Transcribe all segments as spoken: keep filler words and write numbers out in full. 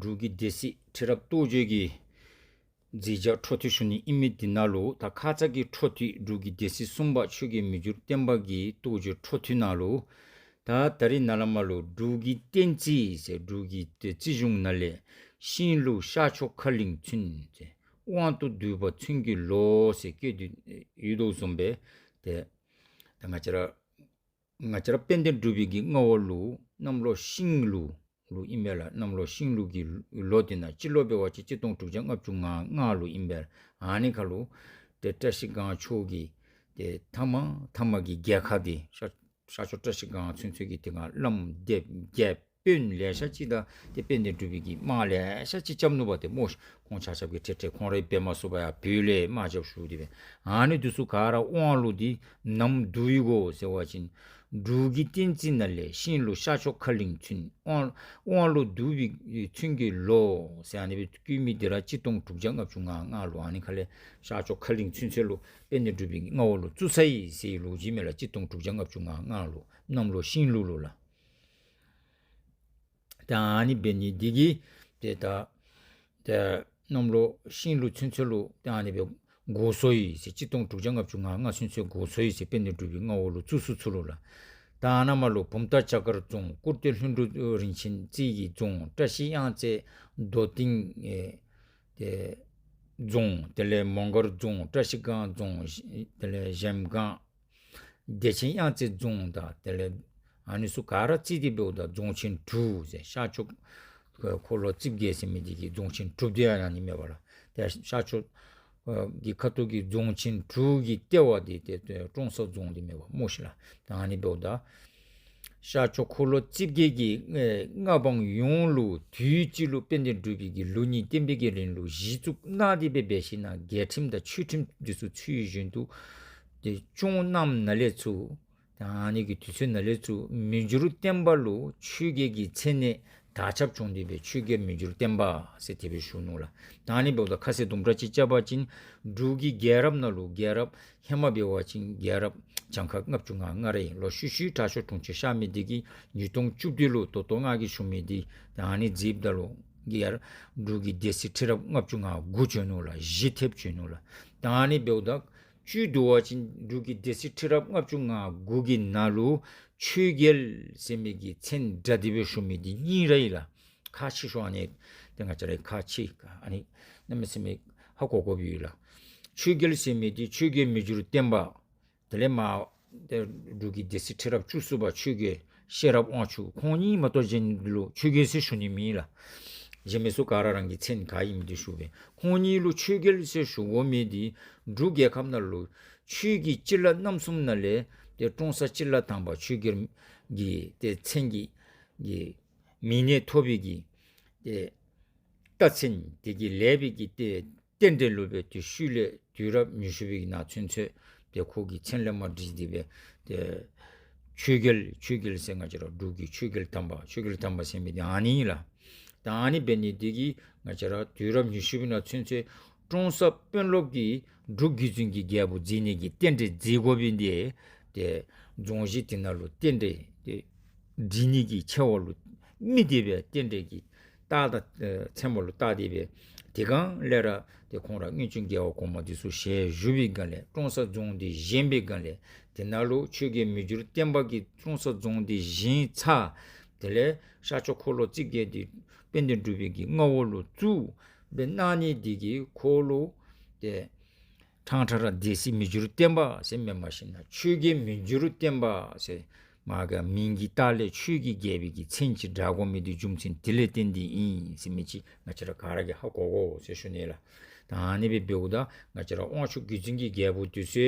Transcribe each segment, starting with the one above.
འབྲུག་གི་སྡེ་སྲིད་ཁྲི་རབས་རྟོགས་བརྗོད་ཀྱི་མཛད་བྱ་འཕྲོ་མཐུད་ཞུ་ནི་ཨིན་མི་འདི་ནང་ལུ་ད་ཁ་ཙ་གི་འཕྲོ་མཐུད་འབྲུག་གི་སྡེ་སྲིད་གསུམ་པ་ཆོས་རྒྱལ་མི་འགྱུར་བརྟན་པ་གི་རྟོགས་བརྗོད་འཕྲོ་མཐུད་ནང་ལུ་ད་ད་རིས་ནཱ་ལས་མར་ལུ་འབྲུག་གི་བསྟན་རྩིས་ཟེར་འབྲུག་གི་སྡེ་རྩིས་གཞུང་ནང་ལས་ཤིང་ལུག་ཤར་ཕྱོགས་ཁ་གླིང་ཚུན་ཟེར་དབང་དུ་བསྡུས་པ་ཚུན་གྱི་ལོ་ཟེར་བཀོད་དེ་ཡོད་དོ་བཟུམ་སྦེ་ཏེ་ད་ང་བཅས་ར་ང་བཅས་ར་དཔལ་ལྡན་འབྲུག་པའི་གི་མངའ་འོག་ལུ་གནམ་ལོ་ཤིང་ལུག་ལུ་ཨིན་པས་ལགས། གནམ་ལོ་ཤིང་ལུག་གི་ལོ་འདི་ནང་སྤྱི་ལོ་འབད་བ་ཅིན་གཅིག་སྟོང་དྲུག་བརྒྱ་ལྔ་བཅུ་ང་ལྔ་ལུ་ཨིན་པས། ཨ་ནི་ཁར་ལུ་ཏེ་བཀྲ་ཤིས་སྒང་ཕྱོགས་ཀྱི་ཏེ་མཐའ་མ་མཐའ་མ་གི་རྒྱལ་ཁ་འདི་ཤར་ཤར་ཕྱོགས་བཀྲ་ཤིས་སྒང་ཚུན་ཚོད་ཀྱི་དེ་སྒང་བླམ་སྡེ་བརྒྱད་དཔོན་ལེ་ཤ་ཅིག་དང་ཏེ་དཔལ་ལྡན་འབྲུག་པའི་གི་དམག་ལེ་ཤ་ཅིག་རྐྱབ་ནུག་པ། ཏེ་སྨོ་ཤིག། ཁོང་ཆ་ཁྱབ་ཀྱིས་ཏེ་ཏེ་ཁོང་རའི་འབད་མ་ཚུགས་པར་ཡར་བོད་ལས་དམག་རྐྱབ་ཞུ་སྟེ་སྦེ། ཨ་ནི་འདི་ཚུ་ག་ར་དབང་ལུག་འདི་ནམ་བསྡུ་ཡི་གོ་ཟེར་བ་ཅིན་འབྲུག་གི་བསྟན་རྩིས་ནང་ལས་ཤིང་ལུག་ཤར་ཕྱོགས་ཁ་གླིང་ཚུན་དབང་དབང་ལུག་བསྡུ་བའི་ཚུན་གྱི་ལོ་ཟེར་ཨ་ནི་སྦེ་བཀོད་མི་འདི་ར་གཅིག་སྟོང་དྲུག་བརྒྱ་ལྔ་བཅུ་ང་ལྔ་ལུ་ཨ་ནི་ཁ་ལས་ཤར་ཕྱོགས་ཁ་གླིང་ཚུན་ཚོད་ལུ་དཔལ་ལྡན་འབྲུག་པའི་མངའ་འོག་ལུ་བཙུགས་ཚར་ཡི་ཟེར་བའི་ལོ་རྒྱུས་མས་ལགས། གཅིག་སྟོང་དྲུག་བརྒྱ་ལྔ་བཅུ་ང་ལྔ་ལུ་གནམ་ལོ་ཤིང་ལུག་ལུ་ལགས། ཏེ་ཨ་ནི་འབད་ནི་འདི་གིས་ཏེ་ད་ཏེ་གནམ་ལོ་ཤིང་ལུག་ཚུན་ཚོད་ལུ་ཏེ་ཨ་ནི་སྦེ་འགོ་སོང་ཡི་ཟེར། གཅིག་སྟོང་དྲུག་བརྒྱ་ལྔ་བཅུ་ང་ལྔ་ཚུན་ཚོད་འགོ་སོང་ཡི་ཟེར། དཔལ་ལྡན་འབྲུག་པའི་མངའ་འོག་ལུ་བཙུགས་ཚུགས་ཚུགས་ལུ་ལགས། ད་ཨ་ནཱ་མར་ལུ་བུམ་ཐང་བྱ་དཀར་རྫོང་། སྐུར་སྟོད་ལྷུན་གྲུབ་རིན་ཆེན་རྩེ་གི་རྫོང་། བཀྲ་ཤིས་གཡང་རྩེ་རྡོ་སྟེང་ཨེ་ཏེ་རྫོང་། དེ་ལས་མོང་སྒར་རྫོང་། བཀྲ་ཤིས་སྒང་རྫོང་། དེ་ལས་གཞལམ་སྒང་། བདེ་ཆེན་གཡང་རྩེ་རྫོང་དང་དེ་ལས་ཨ་ནི་ཚུ་ག་ར་རྩིས་ཏེ་འབདཝ་ད་རྫོང་ཆེན་དྲུག་ཟེར་ཤར་ཕྱོགས་འཁོར་ལོ་རྩིབས་བརྒྱད་ཟེར་མི་འདི་གི་རྫོང་ཆེན་དྲུག་འདི་ཨ་ནི་མས་པ་ལགས། ཏེ་ཤར་ཕྱོགས་ཀྱི་ཁ་ཐུག་གི་རྫོང་ཆེན་དྲུག་གི་ལྟེ་བ་འདི་ཏེ་ཏེ་ཀྲོང་གསར་རྫོང་འདི་མས་པ་སྨོ་ཤིག་ལགས། ད་ཨ་ནི་འབདཝ་ད་ཤར་ཕྱོགས་འཁོར་ལོ་རྩིབས་བརྒྱད་ཀྱི་ཨེ་མངའ་འབངས་ཡོངས་ལུ་དུས་གཅིག་ལུ་དཔལ་ལྡན་འབྲུག་པའི་གི་ལུགས་གཉིས་བསྟན་པའི་གི་རིང་ལུགས་གཞི་བཙུགས་གནང་སྟེ་སྦེ་འབད་ཞིན་ན་རྒྱལ་ཁྲིམས་དང་ཆོས་ཁྲིམས་འདི་ཚུ་ཚུལ་བཞིན་དུ་ཏེ་སྐྱོང་གནངམ་ནང་ལས་ཚུར་ད་ཨ་ནི་གི་དུས་ཚོད་ནང་ལས་ཚུར་མི་འགྱུར་བརྟན་པ་ལུ་ཆོས་རྒྱལ་གྱི་མཚན་གནས་དར་ཁྱབ་བྱུང་སྟེ་སྦེ་ཆོས་རྒྱལ་མི་འགྱུར་བརྟན་པ་ཟེར་དེ་སྦེ་ཞུ་ནུག་ལགས། ད་ཨ་ནི་འབདཝ་ད་ཁ་གསལ་དུམ་གྲ་ཅིག་རྐྱབ་པ་ཅིན་འབྲུག་གི་རྒྱལ་རབས་ནང་ལུ་རྒྱལ་རབས་ཧེ་མ་འབད་བ་ཅིན་རྒྱལ་རབས་གྱངས་ཁ་ལྔ་བཅུ་ང་ལྔ་རེ་ཨིན། ལོག་ཤུལ་ཤུལ་དྲག་ཤོས་དྲུང་ཆེན་གཤགས་མི་འདི་གིས་ཉིས་སྟོང་བཅུ་བདུན་ལུ་ད་ལྟོ་ང་གིས་ཞུ་མི་འདི་ད་ཨ་ནི་མཛདཔ་ད་ལུ་རྒྱལ་འབྲུག་གི་སྡེ་སྲིད་ཁྲི་རབས་ལྔ་བཅུ་ང་དགུ་བྱོན་ནུག་ལགས། བཞི་ཐེབས་བྱོན་ནུག་ལགས། ད་ཨ་ནི་འབདཝ་ད་བཅུད་བསྡུ་བ་ཅིན་འབྲུག་གི་སྡེ་སྲིད་ཁྲི་རབས་ལྔ་བཅུ་ང་དགུ་གི་ནང་ལུ་ཆོས་རྒྱལ་ཟེར་མི་གི་མཚན་སྒྲ་དེ་སྦེ་ཞུ་མི་འདི་གཉིས་ར་ཨིན་ལགས། ཁག་ཆེ་ཤོས་ཨ་ནི་ཏེ་ང་བཅས་ར་ཁག་ཆེ་ཨ་ནི་གནམ་མེད་ས་མེད་ཧ་གོ་དགོཔ་ཡོད་ལགས། ཆོས་རྒྱལ་ཟེར་མི་འདི་ཆོས་རྒྱལ་མི་འགྱུར་བརྟན་པ། དེ་ལས་མར་ཏེ་འབྲུག་གི་སྡེ་སྲིད་ཁྲི་རབས་བཅུ་གསུམ་པ་ཆོས་རྒྱལ་ཤེས་རབ་དབང་ཕྱུག་ཁོང་གཉིས་མ་གཏོགས་གཞན་ལུ་ཆོས་རྒྱལ་ཟེར་ཞུ་ནི་མེད་ལགས། གཞན་མི་ཚུ་ག་ར་རང་གི་མཚན་ག་ཨིན་མི་འདི་ཞུ་སྦེ། ཁོང་གཉིས་ལུ་ཆོས་རྒྱལ་ཟེར་ཞུ་དགོ་མི་འདི་འབྲུག་རྒྱལ་ཁབ་ནང་ལུ་ཆོས་ཀྱི་སྤྱི་བླ་རྣམ་གསུམ་ནང་ལས་ཏེ་ཀྲོང་གསར་སྤྱི་བླ་དང་པ་ཆོས་རྒྱལ་གྱི་ཏེ་མཚན་གྱི་གི་མིང་གནས་ཐོབ་པའི་གི་ཏེ་རྟགས་མཚན་དེ་གི་ལེགས་པའི་གི་ཏེ་རྟེན་འབྲེལ་ལུ་སྦེ་དེ་ཤུལ་ལས་དུས་རབས་ཉི་ཤུ་པའི་ནང་ཚུན་ཚོད་ཏེ་ཁོ་གི་མཚན་ལས་མར་བྲིས་ཏེ་སྦེ་ཏེ་ཆོས་རྒྱལ་ཆོས་རྒྱལ་ཟེར་ང་བཅས་ར་འབྲུག་གི་ཆོས་རྒྱལ་དམ་པ་ཆོས་རྒྱལ་དམ་པ་ཟེར་མི་འདི་ཨ་ནི་ཨིན་ལགས། ད་ཨ་ནི་འབད་ནི་འདི་གིས་ང་བཅས་ར་དུས་རབས་ཉི་ཤུ་པའི་ནང་ཚུན་ཚོད་ཀྲོང་གསར་དཔོན་སློབ་ཀྱིས་འབྲུག་བརྒྱུད་འཛིན་གྱི་རྒྱལ་པོ་མཛད་ནི་གི་རྟེན་འབྲེལ་མཛད་དགོ་པའི་འདི་ཏེ་རྫོང་གཞི་དེ་ནང་ལུ་རྟེན་འབྲེལ་ཏེ་འགྲིག་ནི་གི་ཆེ་བ་ལུ་དམིགས་ཏེ་སྦེ་རྟེན་འབྲེལ་གྱི་རྟགས་དང་ཨེ་མཚན་མ་ལུ་བལྟ་སྟེ་སྦེ་དེ་སྒང་ལས་ར་ཏེ་ཁོང་ར་སྔོན་བྱོན་རྒྱལ་བ་གོང་མ་འདི་ཚུ་ཞལ་བཞུགས་པའི་སྒང་ལས་ཀྲོང་གསར་རྫོང་འདི་བཞེངས་པའི་སྒང་ལས་དེ་ནང་ལུ་ཆོས་རྒྱལ་མི་འགྱུར་བརྟན་པ་གིས་ཀྲོང་གསར་རྫོང་འདི་བཞེངས་ཚར། དེ་ལས་ཤར་ཕྱོགས་འཁོར་ལོ་རྩིབས་བརྒྱད་འདི་དཔལ་ལྡན་འབྲུག་པའི་གི་མངའ་འོག་ལུ་བཙུགས་སྦེ་གནང་ནི་འདི་གིས་ཁོ་ལུ་ཏེ་ཕྲང་ཕྲང་ར་སྡེ་སྲིད་མི་འགྱུར་བརྟན་པ་ཟེར་མེན་པར་ཞིན་ན་ཆོས་རྒྱལ་མི་འགྱུར་བརྟན་པ་ཟེར་མ་ག་མིང་གི་རྟགས་ལས་ཆོས་ཀྱི་རྒྱལ་པོའི་གི་མཚན་ཅིག་བྲི་དགོ་མི་འདི་རྒྱུ་མཚན་དེ་ལས་བརྟེན་ཏེ་ཨིན་ཟེར་མི་ཅིག་ང་བཅས་ར་ག་ར་གིས་ཧ་གོ་དགོ་ཟེར་ཞུ་ནི་ལགས། ད་ཨ་ནི་སྦེ་འབདཝ་ད་ང་བཅས་ར་དབང་ཕྱུག་བརྒྱུད་འཛིན་གྱི་རྒྱལ་པོ་འདི་ཚུ་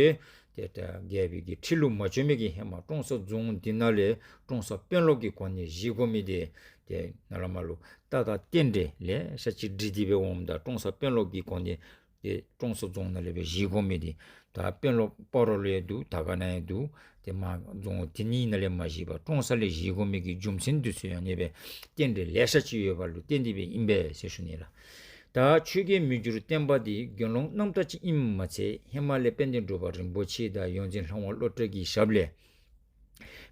ཏེ་ད་རྒྱལ་པོའི་གི་ཁྲི་ལུ་མ་བྱོན་མི་གི་ཧེ་མ་ཀྲོང་གསར་རྫོང་འདི་ནང་ལས་ཀྲོང་གསར་དཔོན་སློབ་ཀྱི་གོ་གནས་བཞེས་དགོ་མི་འདི་ཏེ་ནཱ་ལས་མར་ལུ་རྟགས་དང་རྟེན་འབྲེལ་ལེ་ཤ་ཅིག་བྲིས་ཏེ་སྦེ་འོངམ་ད་ཀྲོང་གསར་དཔོན་སློབ་ཀྱི་གོ་གནས་ཏེ་ཀྲོང་གསར་རྫོང་ནང་ལས་སྦེ་བཞེས་དགོ་མི་འདི་ད་དཔོན་སློབ་སྤ་རོ་ལུ་ཡང་འདུག། དར་དཀར་ནང་ཡང་འདུག། ཏེ་མར་རྫོང་དེ་གཉིས་ནང་ལས་མ་བཞེས་པར་ཀྲོང་གསར་ལས་བཞེས་དགོ་མི་གི་རྒྱུ་མཚན་འདི་ཚུ་ཡང་ཨ་ནི་སྦེ་རྟེན་འབྲེལ་ལེ་ཤ་ཅིག་ཡོད་པ་ལུ་བརྟེན་ཏེ་སྦེ་ཨིན་པས་ཟེར་ཞུ་ནི་ལགས། ད་ཆོས་རྒྱལ་མི་འགྱུར་བརྟན་པ་འདི་དགེ་སློང་རྣམ་དག་ཅིག་ཨིནམ་མ་ཚད་ཧེ་མ་ལས་དཔལ་ལྡན་འབྲུག་པ་རིན་པོ་ཆེ་དང་ཡོངས་འཛིན་ལྷ་དབང་བློ་གྲོས་ཀྱི་ཞབས་ལས་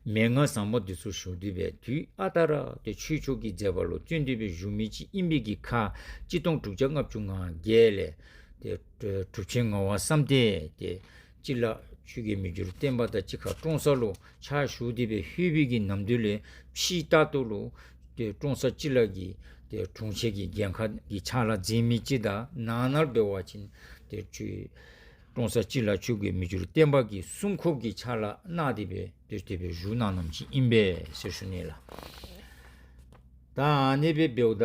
མན་ངག་ཟབ་མོ་འདི་ཚུ་ཞུ་སྟེ་སྦེ་དུས་ཨ་རྟག་ར་ཏེ་ཆོས་ཕྱོགས་ཀྱི་མཛད་པ་ལུ་བརྩོན་ཏེ་སྦེ་བཞུགས་མི་ཅིག་ཨིན་པའི་གི་ཁར་གཅིག་སྟོང་དྲུག་བརྒྱ་ལྔ་བཅུ་ང་བརྒྱད་ལས་ཏེ་གྲུབ་ཆེན་ངག་དབང་བསམ་གཏན་ཏེ་སྤྱི་བླ་ཆོས་རྒྱལ་མི་འགྱུར་བརྟན་པ་དང་གཅིག་ཁར་ཀྲོང་གསར་ལུ་ཕྱག་ཞུ་སྟེ་སྦེ་ལྷོད་པའི་གི་ནམ་དུས་ལས་ཕྱི་ལྟར་དུ་ལུ་ཏེ་ཀྲོང་གསར་སྤྱི་བླ་གི་ཏེ་དྲུང་ཆེན་གྱི་འགན་ཁག་གི་ཕྱག་ལཱ་མཛད་མི་ཅིག་དང་ནང་ན་འབད་བ་ཅིན་ཏེ་ཆོས་ཀྲོང་གསར་སྤྱི་བླ་ཆོས་རྒྱལ་མི་འགྱུར་བརྟན་པ་གི་གསུང་སྐོར་གྱི་ཕྱག་ལཱ་གནང་སྟེ་སྦེ་ཏེ་དེ་སྦེ་བཞུགས་གནང་གནངམ་ཅིག་ཨིན་པས་ཟེར་ཞུ་ནི་ལགས། ད་ཨ་ནི་སྦེ་འབདཝ་ད་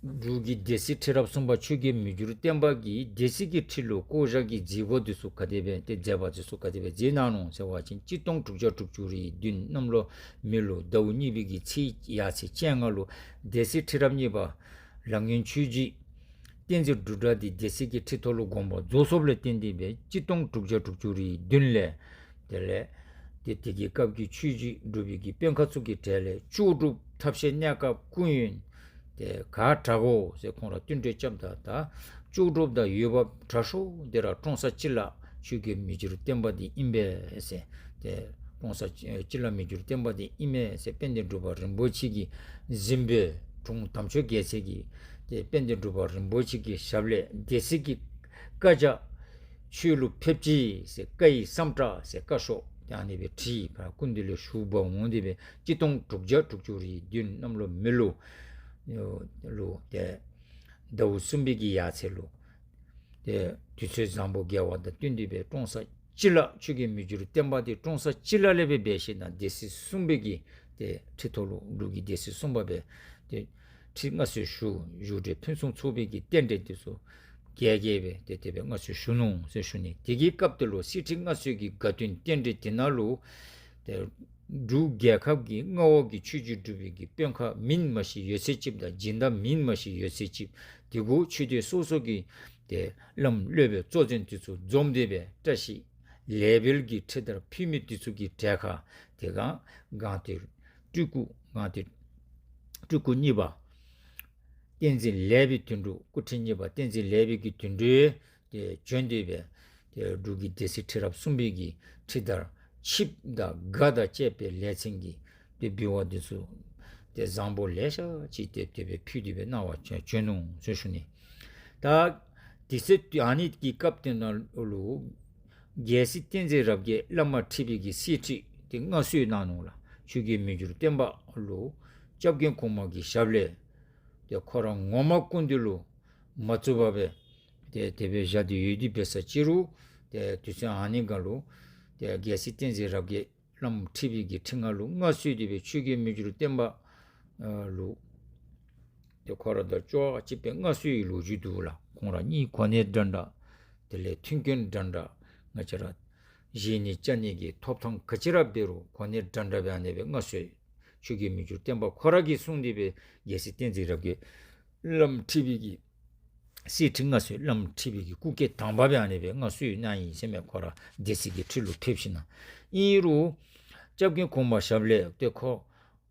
འབྲུག་གི་སྡེ་སྲིད་ཁྲི་རབས་གསུམ་པ་ཆོས་རྒྱལ་མི་འགྱུར་བརྟན་པ་གིས་སྡེ་སྲིད་ཀྱི་ཁྲི་ལུ་བསྐོ་བཞག་གི་མཛད་སྒོ་འདི་ཚུ་ག་དེ་སྦེ་ཏེ་མཛད་པ་འདི་ཚུ་ག་དེ་སྦེ་མཛད་གནང་ནུག་ཟེར་བ་ཅིན་གཅིག་སྟོང་དྲུག་བརྒྱ་དྲུག་ཅུ་རེ་བདུན་གནམ་ལོ་མེ་ལུག་ཟླཝ་གཉིས་པའི་གི་ཚེས་ཡར་ཚེས་བཅོ་ལྔ་ལུ་སྡེ་སྲིད་ཁྲི་རབས་གཉིས་པ་ལ་སྔོན་ཆོས་རྗེ་བསྟན་འཛིན་འབྲུག་སྒྲ་འདི་སྡེ་སྲིད་ཀྱི་ཁྲི་ཐོག་ལུ་དགོངས་པ་རྫོགས་སོཔ་ལས་བརྟེན་ཏེ་སྦེ་གཅིག་སྟོང་དྲུག་བརྒྱ་དྲུག་ཅུ་རེ་བདུན་ལས་དེ་ལས་ཏེ་དེ་གི་སྐབས་ཀྱི་ཆོས་རྗེ་འབྲུག་པའི་གི་དཔོན་ཁག་ཚུ་གི་གྲས་ལས་ལྕོགས་གྲུབ་ཐབས་ཤེས་གནས་སྐབས་སྐུ་ཡོན་ཏེ་ག་དྲག་གོ་ཟེར་ཁོང་ར་བསྟུན་གྲོས་རྐྱབ་ད་ད་ལྕོགས་གྲུབ་དང་འོས་འབབ་དྲག་ཤོས་འདི་ར་ཀྲོང་གསར་སྤྱི་བླ་ཆོས་རྒྱལ་མི་འགྱུར་བརྟན་པ་འདི་ཨིན་པས་ཟེར། ཏེ་ཀྲོང་གསར་སྤྱི་བླ་མི་འགྱུར་བརྟན་པ་འདི་ཨིན་མས་ཟེར་དཔལ་ལྡན་འབྲུག་པ་རིན་པོ་ཆེ་གིས་གཟིམ་དཔོན་དྲུང་དམ་ཆོས་རྒྱལ་མཚན་གྱིས་ཏེ་དཔལ་ལྡན་འབྲུག་པ་རིན་པོ་ཆེ་གི་ཞབས་ལས་སྡེ་སྲིད་ཀྱི་བཀའ་རྒྱ་ཆོས་ལུ་ཕེབས་ཅི་ཟེར་བཀའ་ཡི་སམ་ཏྲ་ཟེར་བཀའ་ཤོག་ཏེ་ཨ་ནི་སྦེ་བྲིས་ཕར་སྐུ་མདུན་ལས་ཞུ་འབག་འོང་སྟེ་སྦེ་གཅིག་སྟོང་དྲུག་བརྒྱ་དྲུག་ཅུ་རེ་བདུན་གནམ་ལོ་མེ་ལུག་ལུ་ཏེ་ཟླཝ་གསུམ་པའི་གི་ཡར་ཚེས་ལུ་ཏེ་དུས་ཚོད་བཟང་པོ་དགེ་བ་དང་བསྟུན་ཏེ་སྦེ་ཀྲོང་གསར་སྤྱི་བླ་ཆོས་རྒྱལ་མི་འགྱུར་བརྟན་པ་འདི་ཀྲོང་གསར་སྤྱི་བླ་ལས་སྦེ་འབད་ཞིནམ་ལས་སྡེ་སྲིད་གསུམ་པའི་གི་ཏེ་ཁྲི་ཐོག་ལུ་འབྲུག་གི་སྡེ་སྲིད་གསུམ་པ་སྦེ་ཏེ་ཁྲི་མངའ་གསོལ་ཞུ་བཞུགས་གྲལ་ཕུན་སུམ་ཚོགས་པའི་གི་རྟེན་འབྲེལ་འདི་ཚུ་རྒྱས་རྒྱས་སྦེ་ཏེ་དེ་སྦེ་མངའ་གསོལ་ཞུ་ནུག་ཟེར་ཞུ་ནི། དེ་གི་སྐབས་དེ་ལུ་གསེར་ཁྲི་མངའ་གསོལ་གྱི་དགའ་སྟོན་རྟེན་འབྲེལ་དེ་ནང་ལུ་ཏེ་འབྲུག་རྒྱལ་ཁབ་ཀྱི་མངའ་འོག་གི་ཆོས་རྗེ་འབྲུག་པའི་གི་དཔོན་ཁག་མིན་མ་ཤེས་ཡོད་ཚད་ཅིག་དང་སྦྱིན་བདག་མིན་མ་ཤེས་ཡོད་ཚད་ཅིག་དེ་གུ་ཆོས་སྡེ་སོ་སོ་གི་ཏེ་བླམ་སློབ་དཔོན་གཙོ་འཛིན་དེ་ཚུ་འཛོམས་ཏེ་སྦེ་བཀྲ་ཤིས་ལེགས་འབུལ་གྱི་ཁྲི་དར་ཕུལ་མི་དེ་ཚུ་གི་གྲལ་ཁར་ཏེ་ག་སྒང་སྟེང་སྤྲུལ་སྐུ་སྒང་སྟེང་སྤྲུལ་སྐུ་གཉིས་པ་བསྟན་འཛིན་ལེགས་པའི་དོན་གྲུབ། སྐུ་ཕྲེང་གཉིས་པ་བསྟན་འཛིན་ལེགས་པའི་གི་དོན་གྲུབ་ཏེ་བྱོན་ཏེ་སྦེ་ཏེ་འབྲུག་གི་སྡེ་སྲིད་ཁྲི་རབས་གསུམ་པའི་གི་ཁྲི་དར་ཆིབས་དང་སྒ་དང་བཅས་པའི་ལེ་ཚན་གྱི་ཏེ་འབུལ་བ་འདི་ཚུ་ཏེ་བཟང་པོ་ལེ་ཤ་ཅིག་ཏེ་དེ་སྦེ་ཕུལ་ཏེ་སྦེ་གནང་བར་བྱོན་ནུག་ཟེར་ཞུ་ནི། ད་དེ་ཚེ་ཨ་ནི་གི་སྐབས་དེ་ནང་ལུ་རྒྱལ་སྲས་བསྟན་འཛིན་རབ་རྒྱས་བླ་མ་ཁྲི་པའི་གི་གསེར་ཁྲི་ཏེ་མངའ་གསོལ་གནང་ནུག་ལགས། ཆོས་རྒྱལ་མི་འགྱུར་བརྟན་པ་ལུ་སྐྱབས་མགོན་གོང་མ་གི་ཞབས་ལས་ཏེ་ཁོ་ར་ངོ་མ་སྐུ་མདུན་ལུ་མ་བཙུགས་པར་སྦེ་ཏེ་དེ་སྦེ་བཞག་སྟེ་ཡོད་དེ་འབད་ས་ཅི་རུང་ཏེ་དུས་ཚོད་ཨ་ནི་སྒང་ལུ་ཏེ་རྒྱལ་སྲས་བསྟན་འཛིན་རབ་རྒྱས་བླམ་ཁྲི་པའི་གི་ཁྲི་མངའ་ལུ་མངའ་གསོལ་ཏེ་སྦེ་ཆོས་རྒྱལ་མི་འགྱུར་བརྟན་པ་ལུ་ཏེ་ཁོ་ར་དང་ཅོག་གཅིག་སྦེ་མངའ་གསོལ་བའི་ལོ་རྒྱུས་འདུག་ལགས། ཁོང་ར་གཉིས་གོ་གནས་འདྲན་འདྲ་དེ་ལས་མཐུན་རྐྱེན་འདྲན་འདྲ་ང་བཅས་ར་བཞེས་ནི་བཅའ་ནི་གི་ཐོབ་ཐང་ག་ཅི་ར་འབད་རུང་གོ་གནས་འདྲན་འདྲ་སྦེ་ཨ་ནི་སྦེ་མངའ་གསོལ། ཆོས་རྒྱལ་མི་འགྱུར་བརྟན་པ་ཁོ་ར་གིས་གསུངས་ཏེ་སྦེ་རྒྱལ་སྲས་བསྟན་འཛིན་རབ་རྒྱས་བླམ་ཁྲི་པའི་གི་གསེར་ཁྲི་མངའ་གསོལ་བླམ་ཁྲི་པའི་གི་སྐུ་སྐྱེ་དང་པ་སྦེ་ཨ་ནི་སྦེ་མངའ་གསོལ་གནང་ཡི་ཟེར་མས། ཁོ་ར་སྡེ་སྲིད་ཀྱི་ཁྲི་ལུ་ཕེབས་ཞིནམ་ལས། ཨིན་རུང་སྐྱབས་མགོན་གོང་མ་ཞབས་ལས་ཏེ་ཁོ་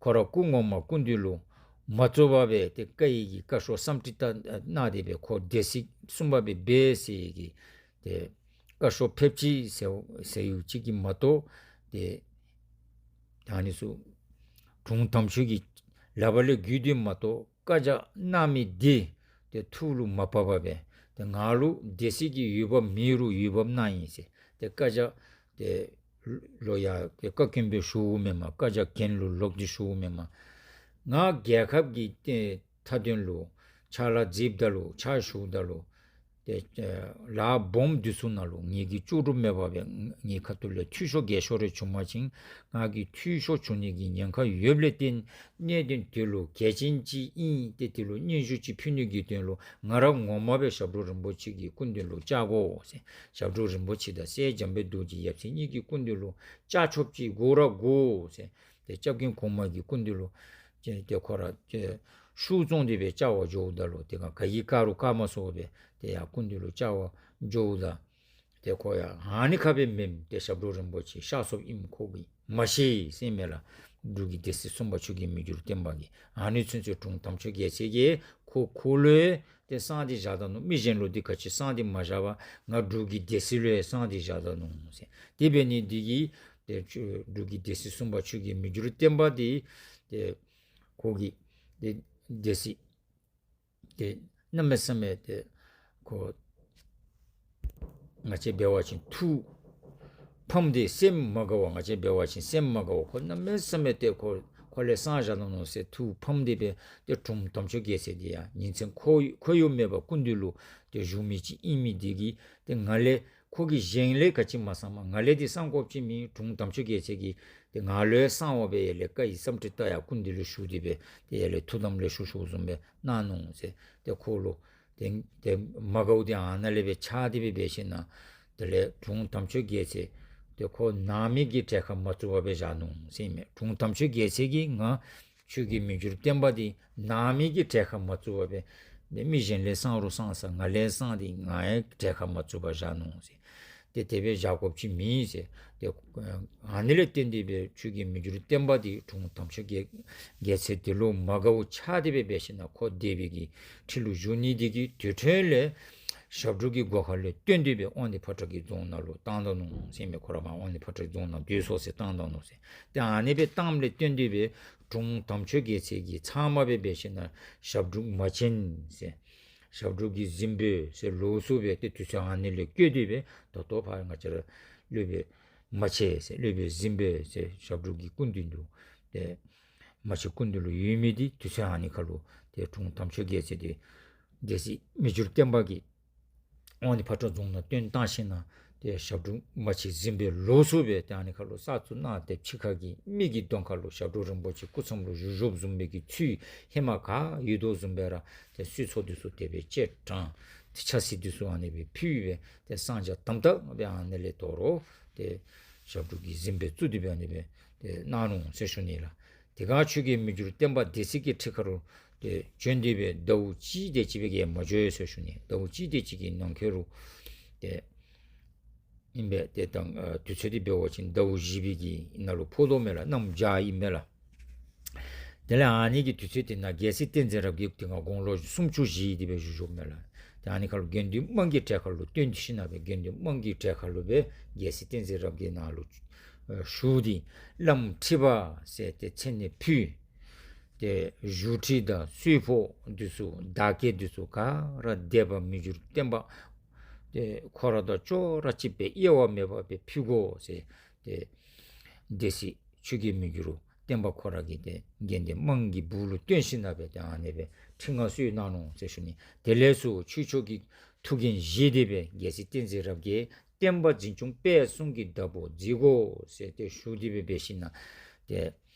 ཁོ་ར་སྐུ་ངོ་མ་སྐུ་མདུན་ལུ་མ་བཙུགས་པར་སྦེ་ཏེ་བཀའ་ཡི་གི་བཀའ་ཤོག་སམ་ཁྲི་ད་གནང་སྟེ་སྦེ་ཁོ་སྡེ་སྲིད་གསུམ་པ་སྦེ་འབད་ཟེར་གྱི་ཏེ་བཀའ་ཤོག་ཕེབས་ཅི་ཟེར་ཟེར་ཡོད་ཅིག་གིས་མ་གཏོགས་ཏེ་ད་ཨ་ནི་ཚུ་དྲུང་དམ་ཆོས་ཀྱི་ལག་པ་ལས་བརྒྱུད་དེ་མ་གཏོགས་བཀའ་རྒྱ་གནང་མི་འདི་ཏེ་ཐུགས་ལུ་མ་བབས་པར་སྦེ་ཏེ་ང་ལུ་སྡེ་སྲིད་ཀྱི་འོས་འབབ་མེད་རུང་འོས་འབབ་གནང་ཡི་ཟེར་ཏེ་བཀའ་རྒྱ་ཏེ་ལོག་ཡར་ཏེ་བཀའ་བཀྱོན་སྦེ་ཞུཝ་མེན་མས། བཀའ་རྒྱ་གྱེན་ལུ་ལོག་སྟེ་ཞུཝ་མེན་མས། ང་རྒྱལ་ཁབ་ཀྱི་ཏེ་མཐའ་དོན་ལུ་ཕྱག་ལཱ་མཛདཔ་ད་ལུ་ཕྱག་ཞུཝ་ད་ལུ་ཏེ་ལཱ་སྦོམ་འདི་ཚུ་ནང་ལུ་ངེ་གི་ལྕོགས་གྲུབ་མེད་པར་སྦེ་ངེ་ཁ་ཐུག་ལས་འཐུས་ཤོར་འགལ་ཤོར་རེ་བྱུང་པ་ཅིན་ང་གིས་འཐུས་ཤོར་བྱུང་ནི་གི་ཉེན་ཁ་ཡོདཔ་ལས་བརྟེན་གནད་དོན་དེ་ལུ་གལ་ཆེན་ཅིག་ཨིན། ཏེ་དེ་ལུ་སྙན་ཞུ་ཅིག་ཕུལ་ནི་གི་དོན་ལུ་ང་ར་ངོ་མ་སྦེ་ཞབས་དྲུང་རིན་པོ་ཆེ་གི་སྐུ་མདུན་ལུ་བཅར་དགོ་ཟེར། ཞབས་དྲུང་རིན་པོ་ཆེ་དང་སྲས་འཇམ་དཔལ་རྡོ་རྗེ་ཡབ་སྲས་གཉིས་ཀྱི་སྐུ་མདུན་ལུ་བཅར་ཆོགཔ་ཅིག་དགོ་ར་དགོ་ཟེར། ཏེ་སྐྱབས་མགོན་གོང་མ་གི་སྐུ་མདུན་ལུ་ཏེ་ཏེ་ཁོ་ར་ཏེ་ཤུགས་བཙོང་སྟེ་སྦེ་བཅར་བར་འགྱོཝ་ད་ལུ་ཏེ་ག་ག་གིས་བཀག་རུང་བཀག་མ་ཚུགས་པར་སྦེ་ཏེ་ཡར་སྐུ་མདུན་ལུ་བཅར་བར་འགྱོཝ་ད་ཏེ་ཁོ་ཡང་ཨ་ནི་ཁར་སྦེ་མེནམ་ཏེ་ཞབས་དྲུང་རིན་པོ་ཆེ་གཤགས་སོཔ་ཨིནམ་ཁོ་གིས་མ་ཤེས་ཟེར་མས་ལགས། འབྲུག་གི་སྡེ་སྲིད་གསུམ་པ་ཆོས་རྒྱལ་མི་འགྱུར་བརྟན་པ་གིས་ཨ་ནི་ཚུན་ཚོད་དྲུང་དམ་ཆོས་རྒྱལ་མཚན་གྱིས་ཁོ་ཁོ་ལུ་ཏེ་གསང་སྟེ་བཞག་ད་ནུག། མི་གཞན་ལུ་འདི་ག་ཅི་གསང་སྟེ་མ་བཞག་པར་ང་འབྲུག་གི་སྡེ་སྲིད་ལུ་གསང་སྟེ་བཞག་ད་ནུག་ཟེར། དེ་འབད་ནི་འདི་གིས་ ཏེ་ཆོས་འབྲུག་གི་སྡེ་སྲིད་གསུམ་པ་ཆོས་རྒྱལ་མི་འགྱུར་བརྟན་པ་འདི་ཏེ་ཁོ་གིས་ཏེ་སྡེ་སྲིད་ཏེ་གནམ་མེད་ས་མེད་ཏེ་ཁོ་ང་བཅས་འབད་བ་ཅིན་ཐུགས་ཕམ་སྟེ་སེམས་མ་དགའ་བར་ང་བཅས་འབད་བ་ཅིན་སེམས་མ་དགའ་བར་ཁོ་གནམ་མེད་ས་མེད་ཏེ་ཁོ་ཁོ་ལས་གསང་བཞག་ནུག་ཟེར་ཐུགས་ཕམ་སྟེ་སྦེ་ཏེ་དྲུང་དམ་ཆོས་རྒྱལ་མཚན་འདི་ཡང་ཉིན་མཚན་ཁོ་ཁོར་ཡུག་མེད་པར་སྐུ་མདུན་ལུ་ཏེ་བཞུགས་མི་ཅིག་ཨིན་མི་འདི་གིས་ཏེ་ང་ལས་ཁོ་གིས་གཞན་ལས་ག་ཅི་མ་གསང་མས། ང་ལས་འདི་གསང་དགོཔ་ཅིག་མེད། དྲུང་དམ་ཆོས་རྒྱལ་མཚན་གྱིས་ཏེ་ང་ལས་གསང་བ་སྦེ་ཡར་ལས་བཀའ་ཡི་སམ་ཁྲི་ལྟ་ཡར་སྐུ་མདུན་ལུ་ཞུ་སྟེ་སྦེ་ཏེ་ཡར་ལས་ཐུགས་དམ་ལས་ཞུ་ཞུཝ་བཟུམ་སྦེ་གནང་ནུག་ཟེར། ཏེ་ཁོ་ལུ་ཏེ་ཏེ་མ་དགའཝ་འདི་ཨ་ནཱ་ལས་སྦེ་ཆགས་ཏེ་སྦེ་འབད་ཞིན་ན་དེ་ལས་དྲུང་དམ་ཆོས་རྒྱལ་མཚན་ཏེ་ཁོ་ནང་མི་གི་གྲལ་ཁར་མ་བཙུགས་པར་སྦེ་བཞག་ནུག་ཟེར་ཨིན་མས། དྲུང་དམ་ཆོས་རྒྱལ་མཚན་གྱིས་ང་ཆོས་རྒྱལ་མི་འགྱུར་བརྟན་པ་འདི་ནང་མི་གི་གྲལ་ཁར་མ་བཙུགས་པར་སྦེ་ཏེ་མི་གཞན་ལས་གསང་རུང་གསང་ས་ང་ལས་གསང་སྟེ་ང་ཡང་གྲལ་ཁར་མ་བཙུགས་པར་བཞག་ནུག་ཟེར། ཏེ་དེ་སྦེ་བཞག་དགོཔ་ཅིག་མེད་ཟེར། ཏེ་ཨ་ནི་ལས་བརྟེན་ཏེ་སྦེ་ཆོས་རྒྱལ་མི་འགྱུར་བརྟན་པ་འདི་དྲུང་དམ་ཆོས་རྒྱལ་རྒྱལ་མཚན་འདི་ལུ་མ་དགའཝ་ཆགས་ཏེ་སྦེ་འབད་ཞིན་ན་ཁོ་སྡེ་པའི་གི་ཁྲི་ལུ་བཞུགས་ནི་འདི་གིས་དེ་འཕྲོ་ལས་ཞབས་དྲུང་གི་སྒོ་ཁ་ལས་བཏོན་ཏེ་སྦེ་དབང་འདུས་ཕོ་བྲང་གི་རྫོང་ནང་ལུ་བཏང་ད་ནུག་ཟེར་ཨིན་མས། ཁོ་ར་མར་དབང་འདུས་ཕོ་བྲང་རྫོང་ནང་སྡོད་སོང་ཟེར་བཏང་ད་ནུག་ཟེར། ཏེ་ཨ་ནི་སྦེ་བཏངམ་ལས་བརྟེན་ཏེ་སྦེ་དྲུང་དམ་ཆོས་རྒྱལ་མཚན་གྱིས་ཚབ་མ་སྦེ་འབད་ཞིན་ན་ཞབས་དྲུང་མ་ཆེན་ཟེར་ཞབས་དྲུང་གི་གཟིམ་དཔོན་ཟེར་ལོགས་སུ་སྦེ་ཏེ་དུས་ཚོད་ཨ་ནི་ལས་བསྐྱལ་ཏེ་སྦེ་ད་ལྟོ་ཕར་ང་བཅས་ར་སློབ་དཔོན་མ་ཆེན་ཟེར་སློབ་དཔོན་གཟིམ་དཔོན་ཟེར་ཞབས་དྲུང་གི་སྐུ་མདུན་དུ་ཏེ་མ་ཆེན་སྐུ་མདུན་ལུ་ཡོད་མི་འདི་དུས་ཚོད་ཨ་ནི་ཁར་ལུ་ཏེ་དྲུང་དམ་ཆོས་རྒྱལ་མཚན་འདི་སྡེ་སྲིད་མི་འགྱུར་བརྟན་པ་གིས་དབང་འདུས་ཕོ་བྲང་རྫོང་ནང་བཏོན་བཏང་ཞིན་ན་ཏེ་ཞབས་དྲུང་མ་ཆེན་གཟིམ་དཔོན་ལོགས་སུ་སྦེ་ཏེ་ཨ་ནི་ཁར་ལུ་བསགས་ཚུགས་གནང་སྟེ་ཕྱི་ཁ་གི་མི་གི་གདོང་ཁར་ལུ་ཞབས་དྲུང་རིན་པོ་ཆེ་སྐུ་མཚམས་ལུ་བཞུགས་བཞུགསཔ་བཟུམ་མའི་གི་ཚུལ་ཧེ་མ་ག་ཡོད་དོ་བཟུམ་སྦེ་ར་ཏེ་གསོལ་ཚོགས་འདི་ཚུ་དེ་སྦེ་བཅས་དྲངས། ཏེ་ཆབ་སྲིད་འདི་ཚུ་ཨ་ནི་སྦེ་ཕུལ་སྦེ་ཏེ་གསང་རྒྱ་དམ་དམ་སྦེ་ཨ་ནི་ལས་དོ་རུང་ཏེ་ཞབས་དྲུང་གི་གཟིམ་དཔོན་བཙུགས་ཏེ་སྦེ་ཨ་ནི་སྦེ་ཏེ་གནང་ནུག་ཟེར་ཞུ་ནི་ལགས། དེ་སྒང་ཆོས་རྒྱལ་མི་འགྱུར་བརྟན་པ་སྡེ་སྲིད་ཀྱི་ཁྲི་ཁར་ལུ་ཏེ་བྱོན་ཏེ་སྦེ་ཟླཝ་གཅིག་དེ་ཅིག་སྦེ་གིས་མ་འགྱོ་ཟེར་ཞུ་ནི། ཟླཝ་གཅིག་དེ་ཅིག་གི་ནང་འཁོད་ལུ་ཏེ་ཨིན་པས། ཏེ་ད་ཨ་དུས་ཚོད་འདི་འབད་བ་ཅིན་ཟླཝ་བཞི་པའི་གི་ནང་ལུ་ཕོག་དོ་མས་ལགས། གནམ་བྱཱར་ཨིན་མས་ལགས། དེ་ལས་ཨ་ནི་གི་དུས་ཚོད་དེ་ནང་རྒྱལ་སྲས་བསྟན་འཛིན་རབ་རྒྱས་དེ་སྒང་དགུང་ལོ་སུམ་ཅུ་བཞེས་ཏེ་སྦེ་བཞུགས་བཞུགསཔ་མས་ལགས། ཏེ་ཨ་ནི་ཁར་ལུ་དགེ་འདུན་དམངས་ཀྱི་གྲལ་ཁར་ལུ་བཏོན་ཏེ་ཞིན་ན་སྦེ་དགེ་འདུན་དམངས་ཀྱི་གྲལ་ཁར་ལུ་སྦེ་རྒྱལ་སྲས་བསྟན་འཛིན་རབ་རྒྱས་ནཱ་ལུ་ཨ་བཞུགས་ཏེ་བླམ་ཁྲི་པ་ཟེར་ཏེ་མཚན་ནི་ཕུལ། ཏེ་བཞུགས་ཁྲི་དང་གསོལ་ཕོགས་འདི་ཚུ་བདག་བསྐྱེད་འདི་ཚུ་ག་ར་སྡེ་པ་མི་འགྱུར་བརྟན་པ་ཏེ་ཁོ་ར་དང་ཅོག་ར་གཅིག་པའི་དབྱེ་བ་མེད་པར་སྦེ་ཕུལ་དགོ་ཟེར་ཏེ་སྡེ་སྲིད་ཆོས་རྒྱལ་མི་འགྱུར་བརྟན་པ་ཁོ་ར་གིས་ཏེ་དགེ་འདུན་དམངས་ཀྱི་སྦུག་ལུ་བཏོན་ཞིན་ན་སྦེ་ཏེ་ཨ་ནི་སྦེ་ཁྲི་མངའ་གསོལ་གནང་ནུག་ཟེར་ཞུ་ནི། དེ་ལས་ཚུར་ཆོས་ཕྱོགས་ཀྱི་ཐུགས་འགན་བཞེས་ཏེ་སྦེ་རྒྱལ་སྲས་བསྟན་འཛིན་རབ་རྒྱས་བསྟན་པ་འཛིན་སྐྱོང་སྤེལ་གསུམ་གྱི་བདག་པོ་མཛད་དགོ་ཟེར་ཏེ་ཞུ་སྟེ་སྦེ་འབད་ཞིན་ན་ཏེ་